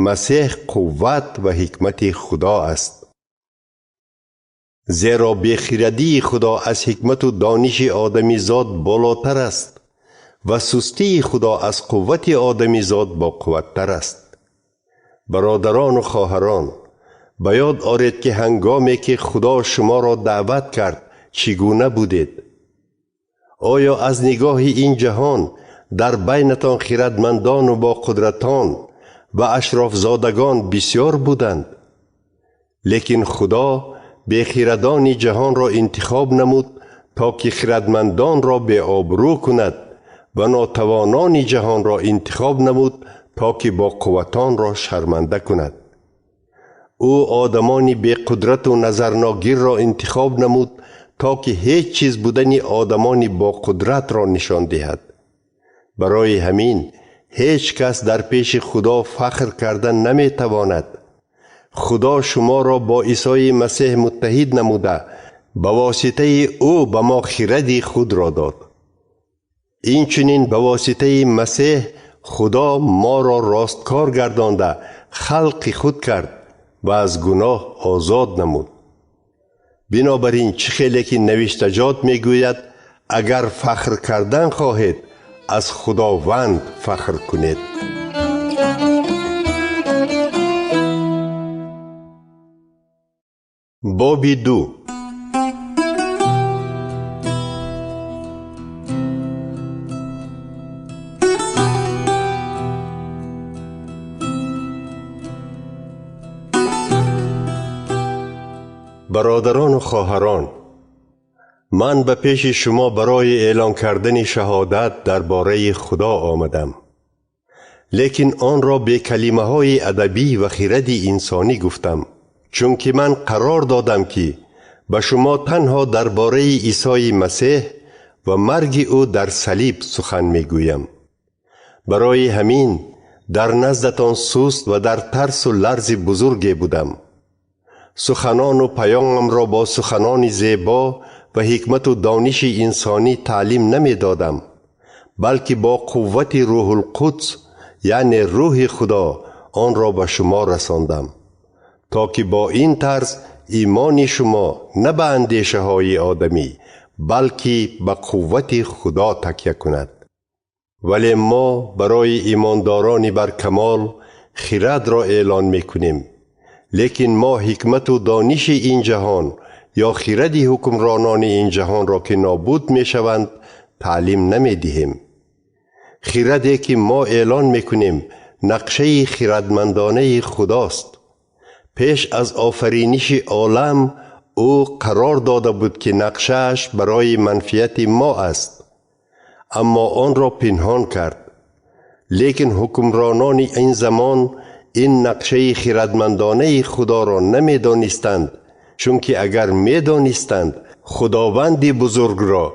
Масеҳ қувват ва ҳикмати Худо аст. Зеро бехирадии Худо аз ҳикмату дониши одамизод болотар аст ва сустии Худо аз қуввати одамизод боқувваттар аст. Бародарону хоҳарон, ба ёд оред, ки ҳангоме ки Худо шуморо даъват кард, чӣ гуна будед? Оё аз нигоҳи ин ҷаҳон дар байнатон хирадмандону боқудратон ва ашрофзодагон бисёр буданд? Лекин Худо бехирадони ҷаҳонро интихоб намуд, то ки хирадмандонро беобрӯ кунад ва нотавонони ҷаҳонро интихоб намуд, то ки боқувватонро шарманда кунад. Ӯ одамони беқудрату назарногирро интихоб намуд, то ки ҳеҷ чиз будани одамони боқудратро нишон диҳад. Барои ҳамин ҳеҷ кас дар пеши Худо фахр карда наметавонад. Худо шуморо бо Исои Масеҳ муттаҳид намуда, ба воситаи ӯ ба мо хиради худро дод. Инчунин ба воситаи Масеҳ Худо моро росткор гардонда, халқи худ кард ва аз гуноҳ озод намуд. Бинобар ин чӣ хеле ки навиштаҷот мегӯяд, агар фахр кардан хоҳед, аз Худованд фахр кунед. Боби 2. Бародарону хоҳарон, ман ба пеши шумо барои эълон кардани шаҳодат дар бораи Худо омадам. Лекин онро бе калимаҳои адабӣ ва хиради инсонӣ гуфтам, чунки ман қарор додам, ки ба шумо танҳо дар бораи Исои Масеҳ ва марги ӯ дар салиб сухан мегӯям. Барои ҳамин дар наздатон суст ва дар тарсу ларзи бузурге будам. Суханону паёмамро бо суханони зебо ва ҳикмату дониши инсонӣ таълим намедодам, балки бо қуввати Рӯҳулқудс, яъне Рӯҳи Худо, онро ба шумо расондам, то ки бо ин тарз имони шумо на ба андешаҳои одамӣ, балки ба қуввати Худо такя кунад. Вале мо барои имондорони баркамол хирадро эълон мекунем, лекин мо ҳикмату дониши ин ҷаҳон ё хиради ҳукмронони ин ҷаҳонро, ки нобуд мешаванд, таълим намедиҳем. Хираде ки мо эълон мекунем, нақшаи хирадмандонаи Худост. Пеш аз офариниши олам ӯ қарор дода буд, ки нақшааш барои манфиати мо аст, аммо онро пинҳон кард. Лекин ҳукмронони ин замон ин нақшаи хирадмандонаи Худоро намедонистанд, чунки агар медонистанд, Худованди бузургро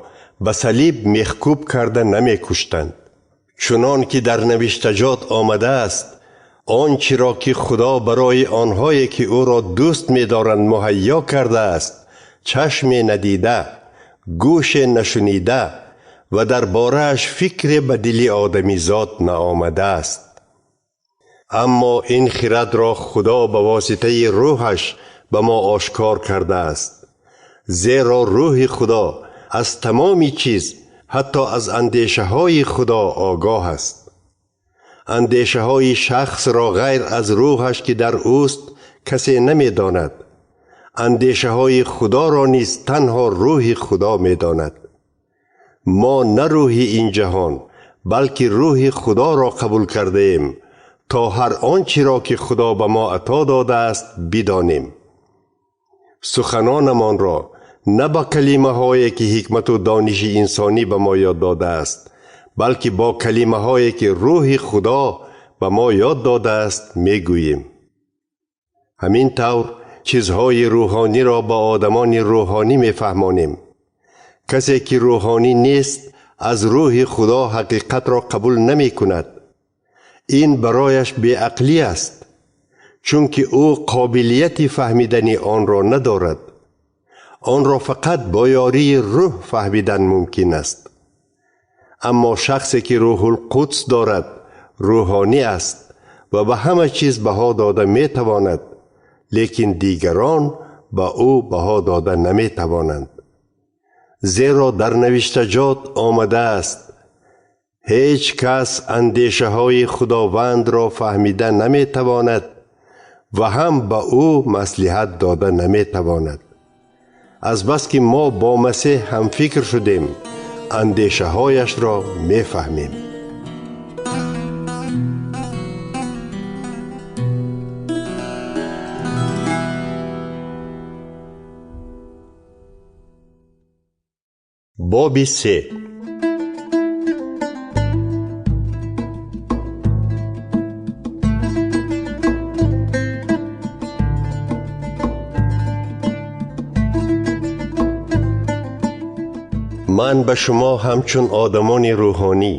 ба салиб мехкӯб карда намекуштанд. Чунон ки дар навиштаҷот омадааст, он чиро ки Худо барои онҳое, ки ӯро дӯст медоранд, муҳайё кардааст, чашме надида, гӯше нашунида ва дар борааш фикре ба дили одамизод наомадааст. Аммо ин хирадро Худо ба воситаи Рӯҳаш ба мо ошкор кардааст. Зеро Рӯҳи Худо аз тамоми чиз, ҳатто аз андешаҳои Худо огоҳ аст. Андешаҳои шахсро ғайр аз рӯҳаш, ки дар ӯст, касе намедонад. Андешаҳои Худоро низ танҳо Рӯҳи Худо медонад. Мо на рӯҳи ин ҷаҳон, балки Рӯҳи Худоро қабул кардаем, То ҳар он чиро ки Худо ба мо ато додааст бидонем. Суханонамонро на ба калимаҳое ки ҳикмату дониши инсонӣ ба мо ёд додааст, балки бо калимаҳое ки рӯҳи Худо ба мо ёд додааст мегӯем. Ҳамин тавр чизҳои рӯҳониро ба одамони рӯҳонӣ мефаҳмонем. Касе ки рӯҳонӣ нест, аз рӯҳи Худо ҳақиқатро қабул намекунад. Ин барояш беақлӣ аст, чунки ӯ қобилияти фаҳмидани онро надорад. Онро фақат бо ёрии рӯҳ фаҳмидан мумкин аст. Аммо шахсе ки Рӯҳулқудс дорад, рӯҳонӣ аст ва ба ҳама чиз баҳо дода метавонад, лекин дигарон ба ӯ баҳо дода наметавонанд. Зеро дар навиштаҷот омадааст: ҳеҷ кас андешаҳои Худовандро фаҳмида наметавонад ва ҳам ба ӯ маслиҳат дода наметавонад. Азбаски мо бо Масеҳ ҳамфикр шудем, андешаҳояшро мефаҳмем. Боби се. Ман ба шумо ҳамчун одамони рӯҳонӣ,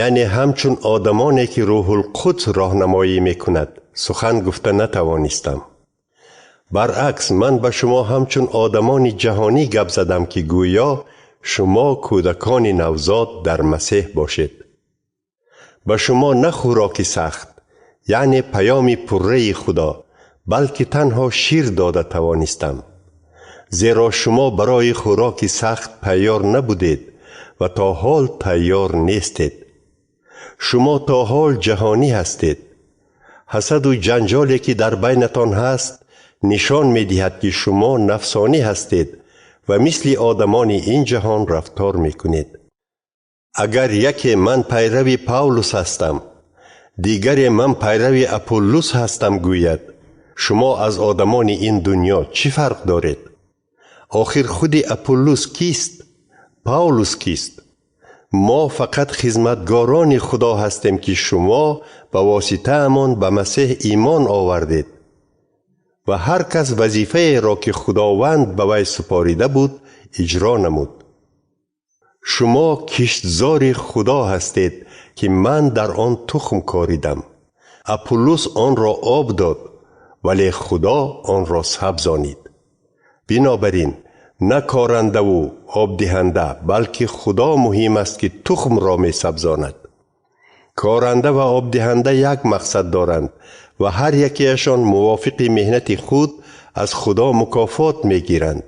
яъне ҳамчун одамоне ки Рӯҳулқудс роҳнамоӣ мекунад, сухан гуфта натавонистам. Баръакс, ман ба шумо ҳамчун одамони ҷаҳонӣ гап задам ки гӯё шумо кӯдакони навзод дар Масеҳ бошед. Ба шумо на хӯроки сахт, яъне паёми пурраи Худо, балки танҳо шир дода тавонистам. Зеро шумо барои хӯроки сахт тайёр набудед ва то ҳол тайёр нестед. Шумо то ҳол ҷаҳонӣ ҳастед. Ҳасаду ҷанҷоле ки дар байнатон ҳаст нишон медиҳад ки шумо нафсонӣ ҳастед ва мисли одамони ин ҷаҳон рафтор мекунед. Агар яке ман пайрави Павлус ҳастам, дигаре ман пайрави Аполлус ҳастам гӯяд, шумо аз одамони ин дунё чӣ фарқ доред? Охир худи Аполлус кист? Павлус кист? Мо фақат хизматгорони Худо ҳастем ки шумо ба воситаамон ба Масеҳ имон овардед. Ва ҳар кас вазифаеро ки Худованд ба вай супорида буд, иҷро намуд. Шумо киштзори Худо ҳастед ки ман дар он тухм коридам. Аполлус онро об дод, вале Худо онро сабзонид. Бинобар ин, на корандаву обдиҳанда, балки Худо муҳим аст ки тухмро месабзонад. Коранда ва обдиҳанда як мақсад доранд ва ҳар якеашон мувофиқи меҳнати худ аз Худо мукофот мегиранд.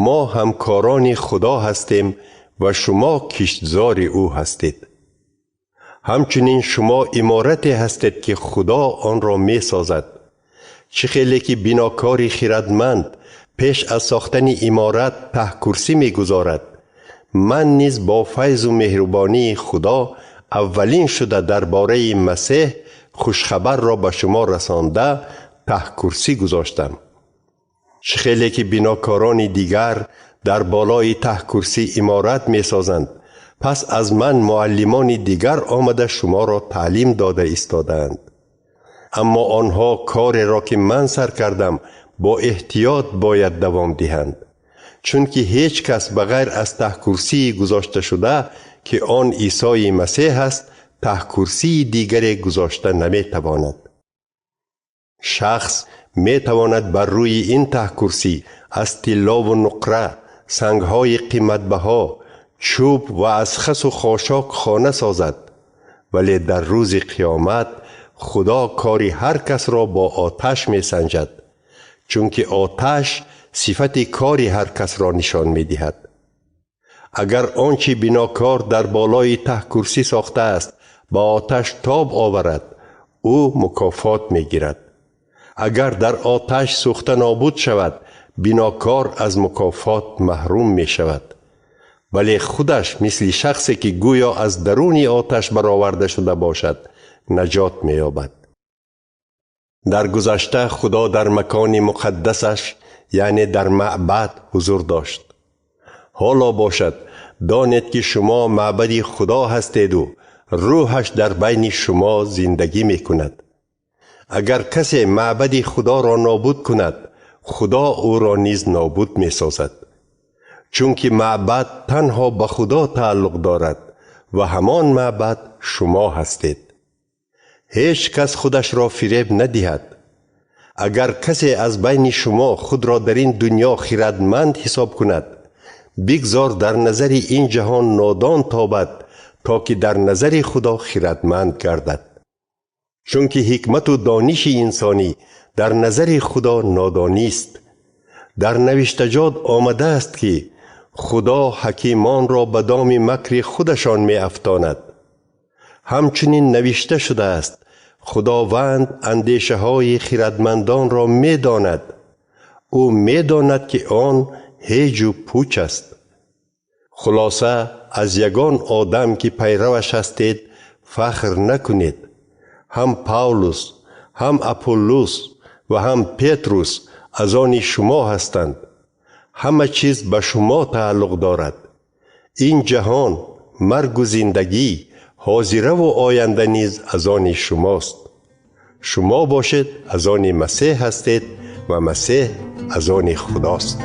Мо ҳамкорони Худо ҳастем ва шумо киштзори ӯ ҳастед. Ҳамчунин шумо иморате ҳастед ки Худо онро месозад. Чӣ хеле ки бинокори хирадманд пеш аз сохтани иморат таҳкурсӣ мегузорад, ман низ бо файзу меҳрубонии Худо аввалин шуда дар бораи Масеҳ хушхабарро ба шумо расонда таҳкурсӣ гузоштам. Чӣ хеле ки бинокорони дигар дар болои таҳкурсӣ иморат месозанд, пас аз ман муаллимони дигар омада шуморо таълим дода истодаанд. Аммо онҳо кореро ки ман сар кардам бо эҳтиёт бояд давом диҳанд, чунки ҳеҷ кас ба ғайр аз таҳкурсии гузошташуда, ки он Исои Масеҳ аст, таҳкурсии дигаре гузошта наметавонад. Шахс метавонад бар рӯи ин таҳкурсӣ аз тиллову нуқра, сангҳои қиматбаҳо, чӯб ва аз хасу хошок хона созад, вале дар рӯзи қиёмат Худо кори ҳар касро бо оташ месанҷад, чунки оташ сифати кори ҳар касро нишон медиҳад. Агар он чи бинокор дар болои таҳкурсӣ сохтааст ба оташ тоб оварад, ӯ мукофот мегирад. Агар дар оташ сӯхта нобуд шавад, бинокор аз мукофот маҳрум мешавад. Вале худаш мисли шахсе ки гӯё аз даруни оташ бароварда шуда бошад, наҷот меёбад. Дар гузашта Худо дар макони муқаддасаш, яъне дар маъбад, ҳузур дошт. Ҳоло бошад, донед ки шумо маъбади Худо ҳастеду рӯҳаш дар байни шумо зиндагӣ мекунад. Агар касе маъбади Худоро нобуд кунад, Худо ӯро низ нобуд месозад. Чунки маъбад танҳо ба Худо тааллуқ дорад ва ҳамон маъбад шумо ҳастед. Ҳеҷ кас худашро фиреб надиҳад. Агар касе аз байни шумо худро дар ин дунё хирадманд ҳисоб кунад, бигзор дар назари ин ҷаҳон нодон тобад, то ки дар назари Худо хирадманд гардад. Чунки ҳикмату дониши инсонӣ дар назари Худо нодонист. Дар навиштаҷот омадааст, ки Худо ҳакимонро ба доми макри худашон меафтонад. Ҳамчунин навишта шудааст: Худованд андешаҳои хирадмандонро медонад. Ӯ медонад, ки он ҳеҷу пуч аст. Хулоса, аз ягон одам, ки пайраваш ҳастед, фахр накунед. Ҳам Павлус, ҳам Аполлус ва ҳам Петрус аз они шумо ҳастанд. Ҳама чиз ба шумо тааллуқ дорад. Ин ҷаҳон, маргу зиндагӣ, ҳозираву оянда низ аз они шумост. Шумо бошед, аз они Масеҳ ҳастед ва Масеҳ аз они Худост.